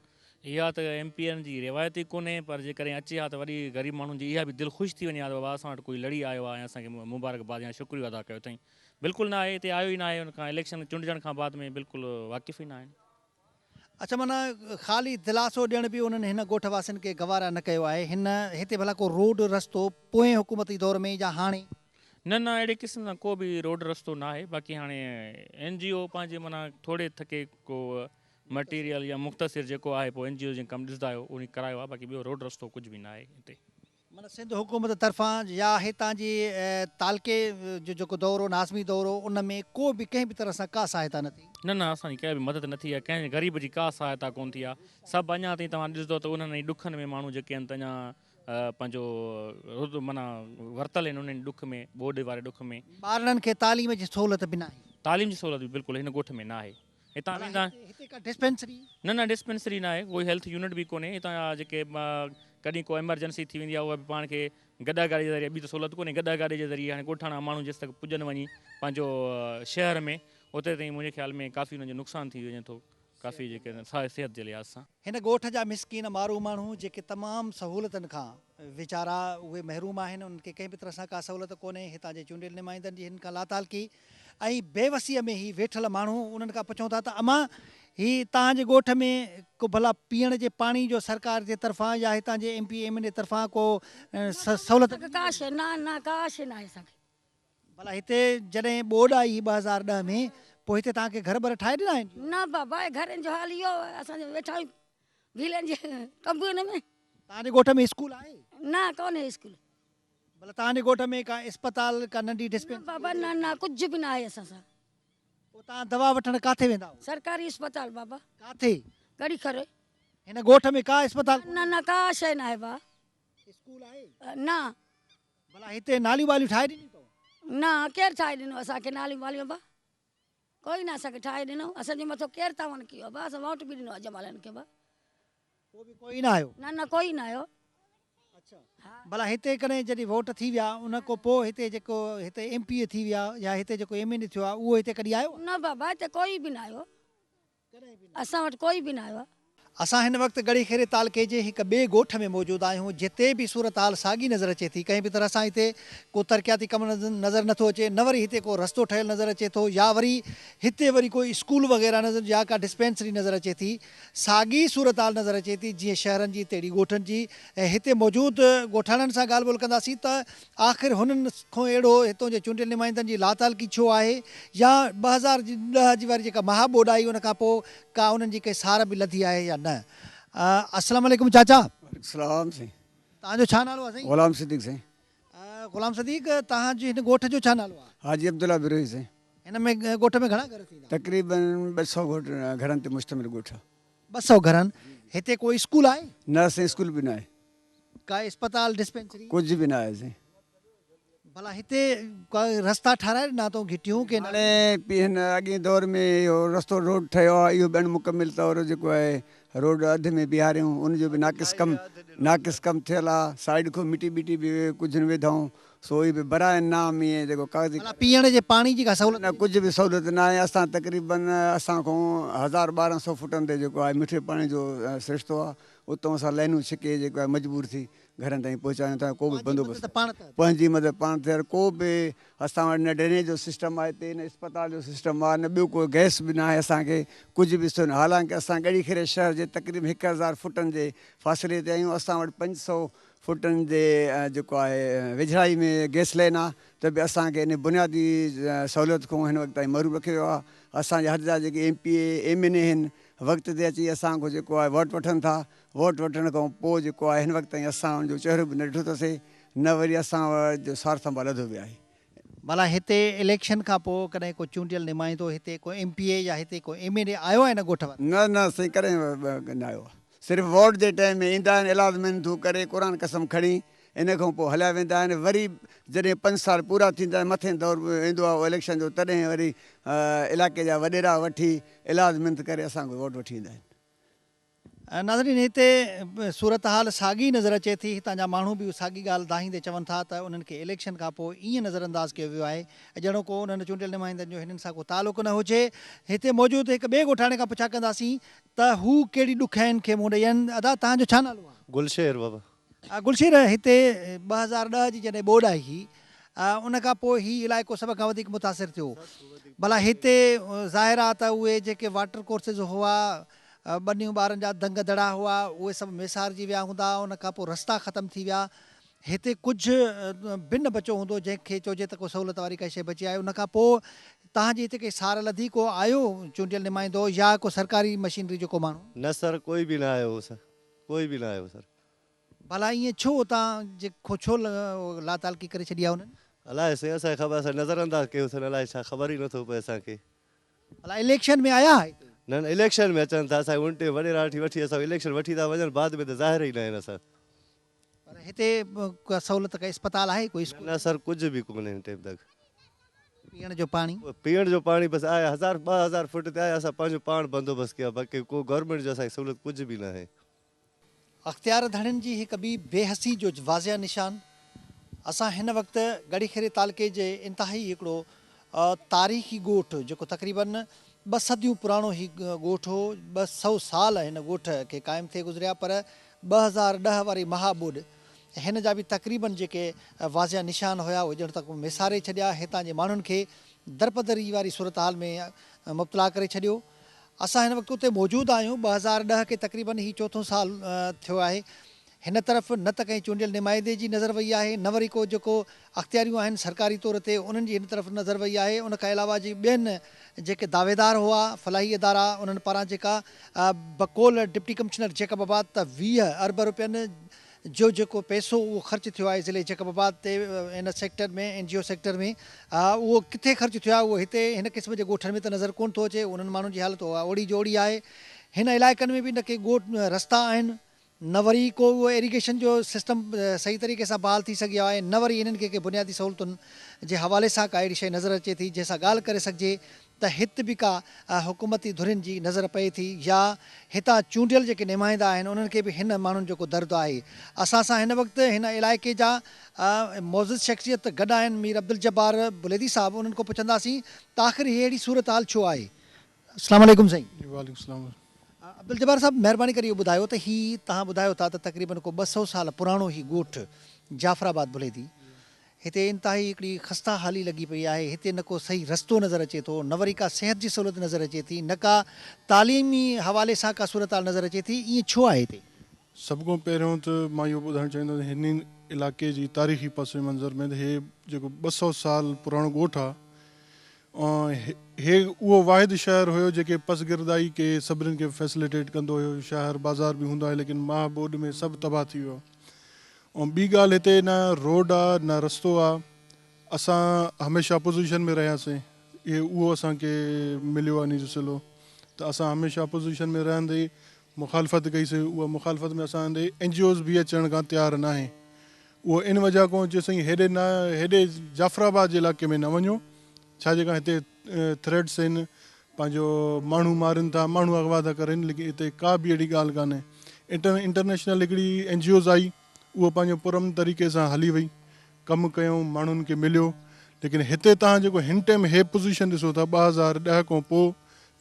اها ته ايم پي اين جي روايت ئي ڪونهي پر جيڪڏهن اچي ها ته وڏي غريب ماڻهن جي اها به دل خوش ٿي وڃي ها ته بابا اسان وٽ ڪوئي لڙي آيو آهي ۽ اسان کي مبارڪباد يا شڪريو ادا ڪيو اٿئين. بلڪل نه آهي هتي آيو ئي نه آهي ان کان اليڪشن چونڊجڻ کان بعد ۾ بلڪل واقف ئي نه آهن. اڇا معنيٰ خالي دلاسو ڏيڻ به انهن هن ڳوٺ واسين کي گوارا نه ڪيو آهي هن هتي ڀلا ڪو روڊ رستو پوئين حڪومتي دور ۾ يا هاڻي؟ نه نه اهڙي قسم سان ڪو به روڊ رستو نه آهي باقي هاڻي اين جي او پنهنجي معنيٰ ٿوري ٿڪي ڪو مٽيريل يا مختصر جيڪو آهي پوء اين جي او جي ڪم ڏسندا آهيو انهي ڪرايو آهي باقي ٻيو روڊ رستو ڪجهه به نه آهي هتي. معنيٰ سنڌ حڪومت طرفان يا هتان جي تعلقي جو جيڪو دور هو ناظمي دور هو ان ۾ ڪو به ڪنهن به طرح سان ڪا سهائتا نه ٿي. نه نه اسان جي ڪا به مدد نه ٿي آهي ڪنهن غريب جي ڪا سهائتا ڪونه ٿي آهي سڀ اڃا تائين توهان ڏسندو ته انهن ئي ڏکن ۾ ماڻهو جيڪي آهن ته اڃا پنهنجو رد معنيٰ ورتل آهن انهن ڏک ۾ ٻوڏ واري ڏک ۾. ٻارڙن کي تعليم جي سهولت به ناهي. تعليم جي سهولت به بلڪل هن ڳوٺ ۾ ناهي. هتان ويندا آهن. هتي ڪا ڊسپينسري؟ نه نه ڊسپينسري ناهي ڪوئي هيلٿ يونٽ به ڪونهي هتان جا جيڪي ڪڏهن ڪو ايمرجنسي ٿي ويندي آهي اها به پاڻ کي گڏهه گاڏي جي ذريعي ٻي ته سهولت ڪونهي گڏهه گاڏي جي ذريعي هاڻي ڳوٺاڻا ماڻهو جيستڪ پڄن وڃي پنهنجو شهر ۾ اوتري تائين منهنجي خيال ۾ ڪافي انهن جو نقصان ٿي وڃي ٿو ڪافي جيڪي صحت جي لحاظ سان. هن ڳوٺ جا مسڪين مارو ماڻهو جيڪي تمام سهولتن کان ويچارا اهي محروم آهن انهن کي ڪنهن به طرح سان ڪا سهولت ڪونهي هتان جي چونڊيل نمائندن جي هنن کان لاتعلقي ۽ بيوسيء ۾ هي ويٺل ماڻهو انهن کان پڇون ٿا ته امان هي توهان جي ڳوٺ ۾ ڪو ڀلا پيئڻ جي پاڻي جو سرڪار جي طرفان يا هتان جي ايم پي ايم اين جي طرفان ڪو سهولت ڏني ڪا شيء نه نه ڪا شيء ناهي اسان کي. ڀلا هتي جڏهن ٻوڏ آئي هئي 2010 ۾ پوء هتي توهان کي گهر ٻر ٺاهي ڏنا آهن؟ نه بابا هي گهرن جو حال اهو اسان جو ويٺا آهيون ڀيلن جي تنبوئن ۾. توهان جي ڳوٺ ۾ اسڪول آهي؟ نه ڪونهي اسڪول. ڀلا توهان جي ڳوٺ ۾ ڪا اسپتال ڪا ننڍي ڊسپينسري؟ نه بابا نه نه ڪجهه به نه آهي اسان سان. پوء توهان دوا وٺڻ ڪاٿي ويندا آهيو؟ سرڪاري اسپتال بابا. ڪاٿي؟ ڳڙهي کري. هن ڳوٺ ۾ ڪا اسپتال ڪونهي؟ نه نه ڪا شيء نه آهي ڀاء. اسڪول آهي؟ نه. ڀلا هتي ناليون ٻاليون ٺاهي ڏنيون اٿو؟ نه ڪير ٺاهي ڏنو اسان کي ناليون ٻاليون ڀاء. ڪوئي نه اسان کي ٺاهي ڏنو. اسان جي مٿو ڪير تعاون ڪيو آ ڀا اسان ووٽ به ڏنو آ جمالين کي ڀا. پوء به ڪوئي نه آيو. نه نه ڪوئي نه آيو. ڀلا هتي ڪڏهن جڏهن ووٽ ٿي ويا ان کان پوء هتي جيڪو هتي ايم پي اي ٿي ويا يا هتي جيڪو ايم اين اي ٿيو آهي اهو هتي ڪڏهن آيو؟ نه بابا هتي ڪوئي به نه آيو اسان وٽ ڪوئي به نه آيو آهي. اسان هن وقت ڳڙهي خيري تعلقي جي هڪ ٻئي ڳوٺ ۾ موجود آهيون جتي به صورتحال ساڳي نظر اچي ٿي ڪنهن به طرح سان هتي ڪو ترقياتي ڪم نظر نٿو اچي نه وري هتي ڪو رستو ٺهيل نظر اچي ٿو يا وري هتي وري ڪو اسڪول وغيره نظر يا ڪا ڊسپينسري نظر اچي ٿي ساڳي صورتحال نظر اچي ٿي جيئن شهرن جي تهڙي ڳوٺن جي ۽ هتي موجود ڳوٺاڻن سان ڳالهه ٻولهه ڪنداسين ته آخر هنن کان اهڙو هتون جي چونڊيل نمائندن جي لاتعلقي ڇو آهي يا 2010 جي واري جيڪا مها ٻوڏ آئي ان کان پوء ڪا انهن جي ڪنهن سار به لڌي آهي يا نه. السلام عليڪم چاچا. وعليڪم السلام سائين. توهان جو ڇا نالو آهي سائين؟ غلام صديق سائين. غلام صديق توهان جي هن ڳوٺ جو ڇا نالو آهي؟ حاجي عبدالله بروهي سائين. هن ۾ ڳوٺ ۾ گهڻا گهر ٿيندا؟ تقريبن 200 ڳوٺ گهرن تي مشتمل ڳوٺ آهي. 200 گهرن، هتي ڪو اسڪول آهي؟ نه سائين اسڪول به ناهي. ڪا اسپتال ڊسپينسري؟ ڪجهه به ناهي سائين. ڀلا هتي ڪا رستا ٺهرائي ڏنا اٿئون گهٽيون ڪي ناليون؟ هاڻي پي هن اڳئين دور ۾ اهو رستو روڊ ٺهيو آهي اهو به اڻ مڪمل طور جيڪو آهي روڊ اڌ ۾ بيهاريون ان جو به ناقص ڪم ناقص ڪم ٿيل آهي سائيڊ کان مٽي ٻٽي به ڪجهه نه وڌائون سو اهي به براء نام ائين جيڪو ڪاغذي ڀلا پيئڻ جي پاڻي جي ڪا سهولت نه ڪجهه به سهولت ناهي اسان تقريبن اسان کان هزار 1200 فوٽن تي جيڪو آهي مٺي پاڻي جو سرشتو آهي اتان اسان لائنون ڇڪي جيڪو آهي مجبور ٿي گهرن تائين پهچايون ٿا ڪو به بندوبست پنهنجي مدد پاڻ تي ڪو به اسان وٽ نه ڊرينيج جو سسٽم آهي هتي نه اسپتال جو سسٽم آهي نه ٻيو ڪو گئس به ناهي اسان کي ڪجهه به سن حالانڪه اسان ڳڙهي خيري شهر جي تقريبن 1000 فوٽن جي فاصلي تي آهيون اسان وٽ 500 فوٽن جي جيڪو آهي ويجهڙائي ۾ گئس لائن آهي ته به اسان کي ان بنيادي سهولت کان هن وقت تائين محروم رکيو ويو آهي اسان جي حد جا جيڪي M P A M N A آهن وقت تي اچي اسان کان جيڪو آهي ووٽ وٺن ٿا ووٽ وٺڻ کان پوء جيڪو آهي هن وقت تائين اسان ان جو چهرو به نه ڏٺو اٿسي نه وري اسان جو سار سنڀال لڌو به آهي. ڀلا هتي اليڪشن کان پوء ڪڏهن ڪو چونڊيل نمائندو هتي ڪو ايم پي اي يا هتي ڪو ايم اين اي آيو آهي هن ڳوٺ واري؟ نه نه سائين ڪڏهن به نه آيو آهي صرف ووٽ جي ٽائيم ۾ ايندا آهن ايلاز منٿون ڪري قرآن قسم کڻي ان کان پوء هليا ويندا آهن وري جڏهن پنج سال پورا ٿيندا آهن مٿين دور ايندو آهي اليڪشن جو تڏهن وري علائقي جا وڏيرا وٺي ايلاز منٿ ڪري اسان کان ووٽ وٺي ويندا آهن. ناظرين هتي صورتحال ساڳي نظر اچي ٿي، هتان جا ماڻهو به ساڳي ڳالهه دانهيندي چون ٿا ته انهن کي اليڪشن کان پوء ائين نظر انداز ڪيو ويو آهي ڄڻو ڪو انهن چونڊيل نمائندن جو هنن سان ڪو تعلق نه هجي. هتي موجود هڪ ٻئي ڳوٺاڻي کان پڇا ڪنداسين ته هو ڪهڙي ڏکيائين کي منهن ڏئي آهن. ادا توهان جو ڇا نالو آهي؟ گلشير بابا. گلشير هتي 2010 جي جڏهن ٻوڏ آئي هئي ان کان پوء هي علائقو سڀ کان وڌيڪ متاثر ٿيو. ڀلا هتي ظاهر آهي ته اهي جيڪي واٽر ڪورسز هئا ٻنيون ٻارن جا دنگ دڙا هئا، اهي سڀ ميسارجي ويا هوندا، ان کان پوء رستا ختم ٿي ويا، هتي ڪجهه به نه بچيو هوندو، جنهن کي چئجي ته ڪو سهولت واري ڪا شيء بچي آهي، ان کان پوء توهان جي هتي ڪنهن سار لڌي، ڪو آيو چونڊيل نمائندو يا ڪو سرڪاري مشينري جو ڪو ماڻهو؟ نه سر ڪوئي به نه آيو هو سر ڪوئي به نه آيو سر. ڀلا ائين ڇو توهان جي کان ڇو لاتعلقي ڪري ڇڏي آهي انهن؟ الائي سائين اسان کي خبر اسان نظر انداز ڪيو اٿن الائي ڇا خبر ئي نٿو پئي اسان کي. ڀلا اليڪشن ۾ آيا هتي؟ نه نه اليڪشن ۾ اچن ٿا اسان کي اڻٽي وڏيرا وٺي وٺي اسان کي اليڪشن وٺي ٿا وڃن بعد ۾ ته ظاهر ئي ناهن اسان. پر هتي ڪا سهولت ڪا اسپتال آهي ڪو اسڪول؟ نه نه سر ڪجهه به ڪونهي هن ٽيم تڪ. پيئڻ جو پاڻي؟ پيئڻ جو پاڻي بس آهي هزار 2000 فوٽ تي آهي اسان پنهنجو پاڻ بندوبست ڪيو آهي باقي ڪو گورنمينٽ جو اسان کي سهولت ڪجهه به ناهي. اختيار ڌڻين جي هڪ ٻي بي حسي جو واضح نشان اسان هن وقت ڳڙهي خيري تعلقي جي انتهائي هڪڙو تاريخي ڳوٺ جيڪو تقريبن ٻه صديون پراڻو هي ڳوٺ هو 200 سال هن ڳوٺ کي قائم ٿئي گذريا پر 2010 واري مها ٻوڏ هن جا به تقريبن جيڪي واضح نشان هيا اهي ڄڻ ته ميساري ڇڏيا هتان جي ماڻهن کي درپدري واري صورتحال ۾ مبتلا ڪري ڇڏيو. اسان هن وقت اتي موجود آهيون، 2010 کي تقريبن هي چوٿون سال ٿيو آهي، هن طرف نه ته ڪنهن چونڊيل نمائندي جي نظر وئي آهي نه وري ڪو جيڪو اختياريون آهن سرڪاري طور تي انهن جي هن طرف نظر وئي آهي، ان کان علاوه جي ٻين جيڪي دعويدار هئا فلاحي ادارا انهن پاران جيڪا بقول ڊپٽي ڪمشنر جيڪب آباد ته 20 ارب روپين جو جيڪو پئسو اهو خرچ ٿيو آهي ضلعي جيڪب آباد تي ان sector ۾ N G O sector ۾ اهو ڪٿي خرچ ٿيو آهي اهو هتي هن قسم جي ڳوٺن ۾ ته نظر ڪونه ٿو اچي انهن ماڻهن جي حالت اها اوڙي جو اوڙي آهي هن علائقن ۾ به نه ڪي ڳوٺ رستا آهن نه وري ڪو اهو ايريگيشن جو سسٽم صحيح طريقي سان بحال ٿي سگهيو آهي نه وري هنن کي ڪي بنيادي سهولتن جي حوالي سان ڪا اهڙي شيء نظر اچي ٿي جنهن سان ڳالهه ڪري سگهجي. ته هت به ڪا حڪومتي ڌرين جي نظر پئي ٿي يا هتان چونڊيل جيڪي نمائندا آهن انهن کي به هن ماڻهن جو ڪو درد آهي. اسان سان هن وقت هن علائقي جا معزز شخصيت گڏ آهن مير عبدالجبار بليدي صاحب انهن کان پڇنداسين ته آخر هي اهڙي صورتحال ڇو آهي. السلام عليڪم سائين. جي وعليڪم السلام. عبدالجبار صاحب مهرباني ڪري اهو ٻڌايو ته هي توهان ٻڌايو ٿا ته تقريبن ڪو 200 سال پراڻو هي ڳوٺ جعفر آباد بليدي هتي انتهائي هڪڙي خسته حالي لڳي پئي آهي، هتي نه ڪو صحيح رستو نظر اچي ٿو، نه وري ڪا صحت جي سهولت نظر اچي ٿي، نه ڪا تعليمي حوالي سان ڪا صورتحال نظر اچي ٿي، ائين ڇو آهي هتي؟ سڀ کان پهريون ته مان اهو ٻڌائڻ چاهيندس ته هن علائقي جي تاريخي پس منظر ۾ ته هي جيڪو 200 سال پراڻو ڳوٺ آهي ۽ هي اهو واحد شهر هيو جيڪي پسگردائي کي سڀني کي فيسليٽيٽ ڪندو هيو، شهر بازار به هوندا هيا ليڪن مها ٻوڏ ۾ سڀ تباهه ٿي ويو. ۽ ٻي ڳالهه هتي نه روڊ آ نه رستو آ اسان هميشه اپوزيشن ۾ رهياسين اهي اهو اسان کي مليو آ انهي جو صلو ته اسان هميشه اپوزيشن ۾ رهندي مخالفت ڪئي سي اها مخالفت ۾ اسان هندي اين جي اوز به اچڻ کان تيار ناهي اهو ان وجه کان چي سائين هيڏي نه هيڏي جعفر آباد جي علائقي ۾ نه وڃو ڇا جي کان هتي ٿريٽس آهن پنهنجو ماڻهو مارين ٿا ماڻهو اغوا ٿا ڪرين ليڪن اتي ڪا به اهڙي ڳالهه ڪانهي انٽرنيشنل هڪڙي اين جي اوز آئي اهو پنهنجو پرامن طريقي سان هلي وئي ڪم ڪيائون ماڻهن کي مليو ليڪن هتي تهان جيڪو هن ٽيم هي پوزيشن ڏسو ٿا 2010 کان پوء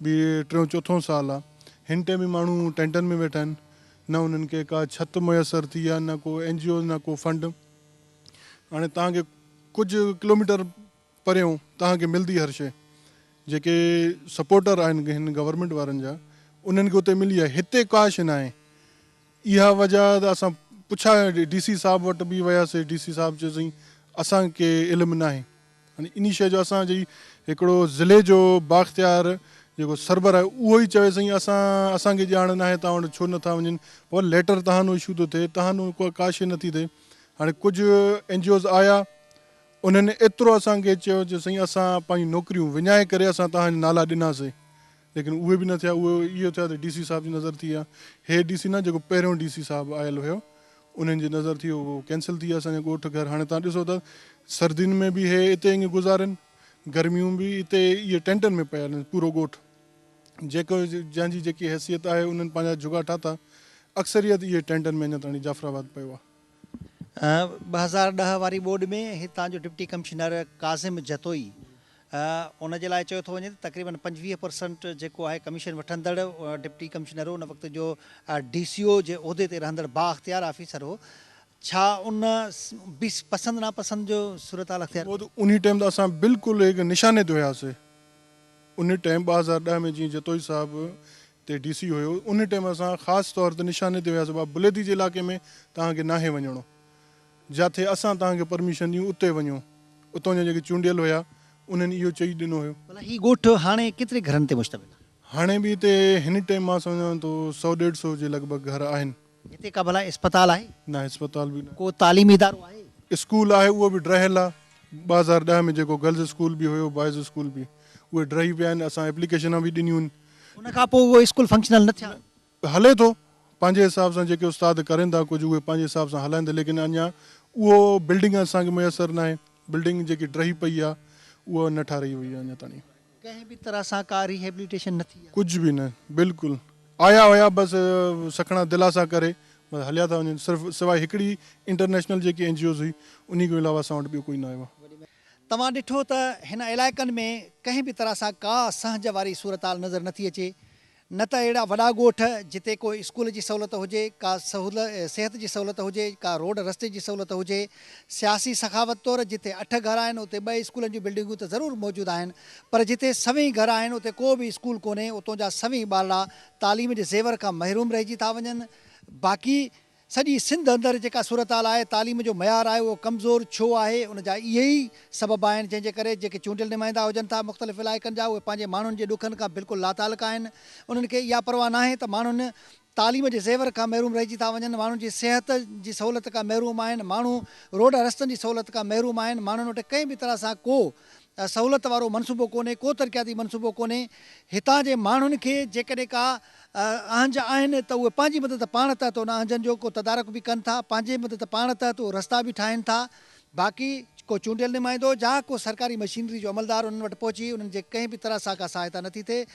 به ٽيون چوٿون سال آ هن ٽيم به ماڻهو ٽينٽن ۾ ويٺا آهن نه انهن کي ڪا ڇت ميسر ٿي آ نه ڪو اين جي اوز نه ڪو فنڊ هاڻي تهان کي ڪجهه ڪلوميٽر پريون توهان کي ملدي هر شيء جيڪي سپورٽر آهن هن گورنمينٽ وارن جا انهن کي اتي ملي آهي هتي ڪا شيء ناهي اها وجه آهي ته اسان پڇا ڊي سي صاحب وٽ به وياسي ڊي سي صاحب چيو سائين اسان کي علم ناهي هاڻي انهي شيء جو اسان جي هڪڙو ضلعي جو بااختيار جيڪو سربر آهي اهو ئي چوي سائين اسان اسان کي ڄاڻ ناهي توهان وٽ ڇو نٿا وڃن پوء ليٽر توهان نو اشو ٿو ٿئي توهان نو ڪا شيء نٿي ٿئي هاڻي ڪجهه اين جي اوز آيا انهن ايترو اسان کي چيو جو سائين اسان پنهنجون نوڪريون وڃائي ڪري اسان توهان جا نالا ڏناسين ليڪن اهي به نه ٿيا اهي اهو ٿيا ته ڊي سي صاحب جي نظر ٿي آ هي ڊي سي نه جيڪو پهريون ڊي سي صاحب آيل هيو انهن جي نظر ٿي اهو ڪينسل ٿي ويا اسان جا ڳوٺ گهر هاڻي توهان ڏسو ته سردين ۾ به هي اتي ائين گذارين گرميون به اتي اهي ٽينٽن ۾ پيا آهن پورو ڳوٺ جيڪو جنهن جي جيڪي حيثيت آهي انهن پنهنجا جهڳا ٺاتا اڪثريت اهي ٽينٽن ۾ اڃا تاڻي جعفر آباد پيو آ. 2010 واري ٻوڏ ۾ هتان جو ڊپٽي ڪمشنر ڪاظم جتوئي ان جي لاء چيو ٿو وڃي ته تقريبن 25 پرسنٽ جيڪو آهي ڪميشن وٺندڙ ڊپٽي ڪمشنر ان وقت جو ڊي سي او جي عهدي تي رهندڙ بااختيار آفيسر هو ڇا ان به پسند ناپسند جو صورتحال اختيار ڪئي؟ انهي ٽائيم ته اسان بلڪل هڪ نشاني تي هياسي ان ٽائيم 2010 ۾ جيئن جتوئي صاحب تي ڊي سي هيو ان ٽائيم اسان خاص طور تي نشاني تي هياسي بابا بليدي جي علائقي ۾ توهان کي ناهي وڃڻو جاٿي اسان توهان کي پرميشن ڏيون اتي وڃو اتان جا جيڪي چونڊيل هيا انهن اهو چئي ڏنو هيو. ڀلا هي ڳوٺ هاڻي ڪيتري گهرن تي مشتمل آهي؟ هاڻي به هتي هن ٽائيم مان سمجهان ٿو سئو ڏيڍ سئو جي لڳ ڀڳ گهر آهن. هتي ڪا ڀلا اسپتال آهي؟ نه اسپتال به ناهي. ڪو تعليمي ادارو آهي؟ اسڪول آهي اهو به ڊهيل آهي 2010 ۾ جيڪو گرلز اسڪول به هيو بوائز اسڪول به اهي ڊهي پيا آهن اسان ايپليڪيشنان به ڏنيون آهن. ان کان پوء اهو اسڪول فنڪشنل نه ٿيا. هلي ٿو پنهنجي حساب سان جيڪي استاد ڪرين ٿا ڪجهه اهي پنهنجي حساب سان هلائين ٿا ليڪن اڃا اهو بلڊنگ اسان کي ميسر ناهي بلڊنگ جيڪي ڊهي پئي آهي اها نه ٺاهرائي وئي آهي اڃا تاڻي. ڪنهن به طرح سان ڪا ريهيبليٽيشن نه ٿي آهي. ڪجهه به نه بلڪل آيا هيا بس سکڻا دلاسا ڪري بس هليا ٿا وڃن صرف سواء هڪڙي انٽرنيشنل جيڪي اين جي اوز هئي انهي کان علاوه اسان وٽ ٻيو ڪوئي نه آيو آهي. توهان ڏٺو ته هن علائقن ۾ ڪنهن به طرح سان ڪا سهنج واري صورتحال نظر نٿي اچي، نه ته اهڙا وڏا ڳوٺ جتي ڪو اسڪول جي سهولت هجي، ڪا صحت جي سهولت هجي، ڪا روڊ رستي جي سهولت هجي، سياسي سخاوت طور جتي اٺ گهر آهن اتي ٻه اسڪولن جون بلڊنگون ته ضرور موجود آهن پر جتي سوين گهر آهن اتي ڪو به اسڪول ڪونهي، اتون جا سوين ٻارڙا تعليم جي زيور کان محروم رهجي ٿا وڃن، باقي سڄي سنڌ اندر جيڪا صورتحال آهي، تعليم جو معيار آهي اهو ڪمزور ڇو آهي، ان جا اهي ئي سبب آهن جنهن جي ڪري جيڪي چونڊيل نمائندا هجن ٿا مختلف علائقن جا اهي پنهنجي ماڻهن جي ڏکن کان بلڪل لاتعلق آهن، انهن کي اها پرواهه ناهي ته ماڻهن تعليم جي زيور کان محروم رهجي ٿا وڃن، ماڻهن جي صحت جي سهولت کان محروم آهن، ماڻهو روڊ رستن جي سهولت کان محروم آهن، ماڻهن وٽ ڪنهن به طرح سان ڪو سهولت وارو منصوبو ڪونهي، ڪو ترقياتي منصوبو ڪونهي، هتان جي ماڻهن کي جيڪڏهن ڪا اهنج آهن ته اهي پنهنجي مدد پاڻ تحت ان اهنجن جو ڪو تدارڪ به ڪن ٿا، پنهنجي مدد پاڻ تحت اهي رستا به ٺاهين ٿا، باقي ڪو چونڊيل نمائندو جا ڪو سرڪاري مشينري جو عملدار انهن وٽ پهچي انهن جي ڪنهن به طرح سان ڪا سهائتا نٿي ٿئي.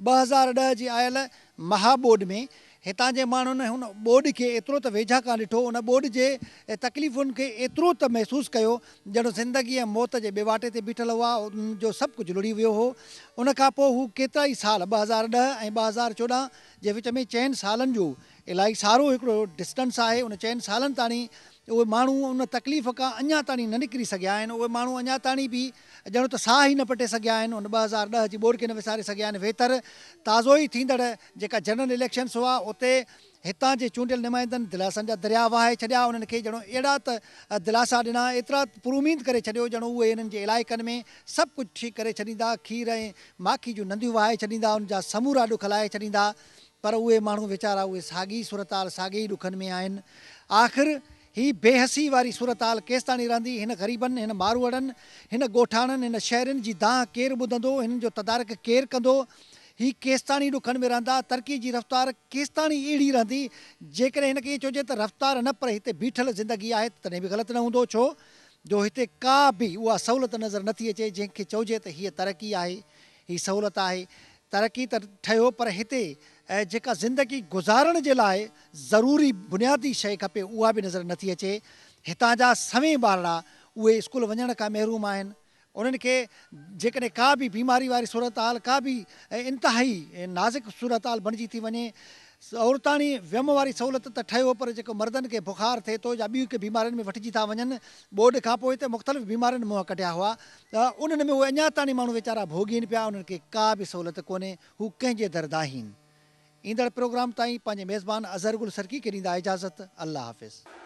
2010 جي آيل مها ٻوڏ ۾ هتان جي ماڻهن هن ٻوڏ کي ايترو ته ويجها کان ڏٺو، ان ٻوڏ جي تڪليفن کي ايترو ته محسوس ڪيو ڄڻ زندگي ۽ موت جي ٻيواٽي تي بيٺل هئا، انهن جو سڀ ڪجهه لڙهي ويو هو. ان کان پوء هو ڪيترائي سال 2010 ۽ 2014 جي وچ ۾ چئن سالن جو الائي سارو هڪڙو ڊسٽنس آهي ان چئن سالن تاڻي اهي ماڻهو ان تڪليف کان اڃا تاڻي نه نڪري سگهيا آهن اهي ماڻهو اڃا تاڻي به ڄڻ ته ساهه ئي نه پٽي سگهيا آهن ان 2010 جي ٻوڏ کي نه وساري سگهيا آهن ويتر تازو ئي ٿيندڙ جيڪا جنرل اليڪشنس هئا اتي هتان جي چونڊيل نمائندن دلاسن جا درياء وهائي ڇڏيا انهن کي ڄڻو اهڙا ته دلاسا ڏنا ايترا پراميد ڪري ڇڏيو ڄڻو اهي انهن جي علائقن ۾ سڀ ڪجهه ٺيڪ ڪري ڇڏيندا کير ۽ ماکي جون نديون وهائي ڇڏيندا انهن جا سمورا ڏک لاهي ڇڏيندا پر اهي ماڻهو ويچارا اهي ساڳي ئي صورتحال ساڳي ئي ڏکن ۾ آهن. آخر هي بي حسي واري صورتحال ڪيستاڻي رهندي؟ هن غريبن، هن ماروئڙن، هن ڳوٺاڻن، هن شهرين جي دانهن ڪير ٻڌندو؟ هنن جو تدارڪ ڪير ڪندو؟ هي ڪيستاڻي ڏکن ۾ رهندا؟ ترقي جي رفتار ڪيستاڻي اهڙي رهندي؟ جيڪڏهن هن کي ائين چئجي ته رفتار نه پر هتي بيٺل زندگي آهي ته تڏهن به غلط نه هوندو ڇو جو هتي ڪا به اها سهولت نظر نٿي اچي جنهن کي چئجي ته هيء ترقي آهي، هي سهولت آهي. ترقي ته ٺهيو پر هتي جيڪا زندگي گذارڻ جي لاء ضروري بنيادي شيء کپي اها به نظر نٿي اچي. هتان جا سوين ٻارڙا اهي اسڪول وڃڻ کان محروم آهن. انهن کي جيڪڏهن ڪا به بيماري واري صورتحال ڪا به انتهائي نازڪ صورتحال بڻجي ٿي وڃي عورتاڻي ويم واري سهولت ته ٺهيو پر جيڪو مردن کي بخار ٿئي ٿو يا ٻيون ڪي بيمارين ۾ وٺجي ٿا وڃن ٻوڏ کانپوء ته مختلف بيمارين منهن ڪڍيا هئا ته انهن ۾ اهي اڃا تاڻي ماڻهو ويچارا ڀوڳين پيا انهن کي ڪا به سهولت ڪونهي هو ڪنهن جي در دانهين. ايندڙ پروگرام تائين پنهنجي ميزبان اظهر گل سرڪي کي ڏيندا اجازت الله حافظ.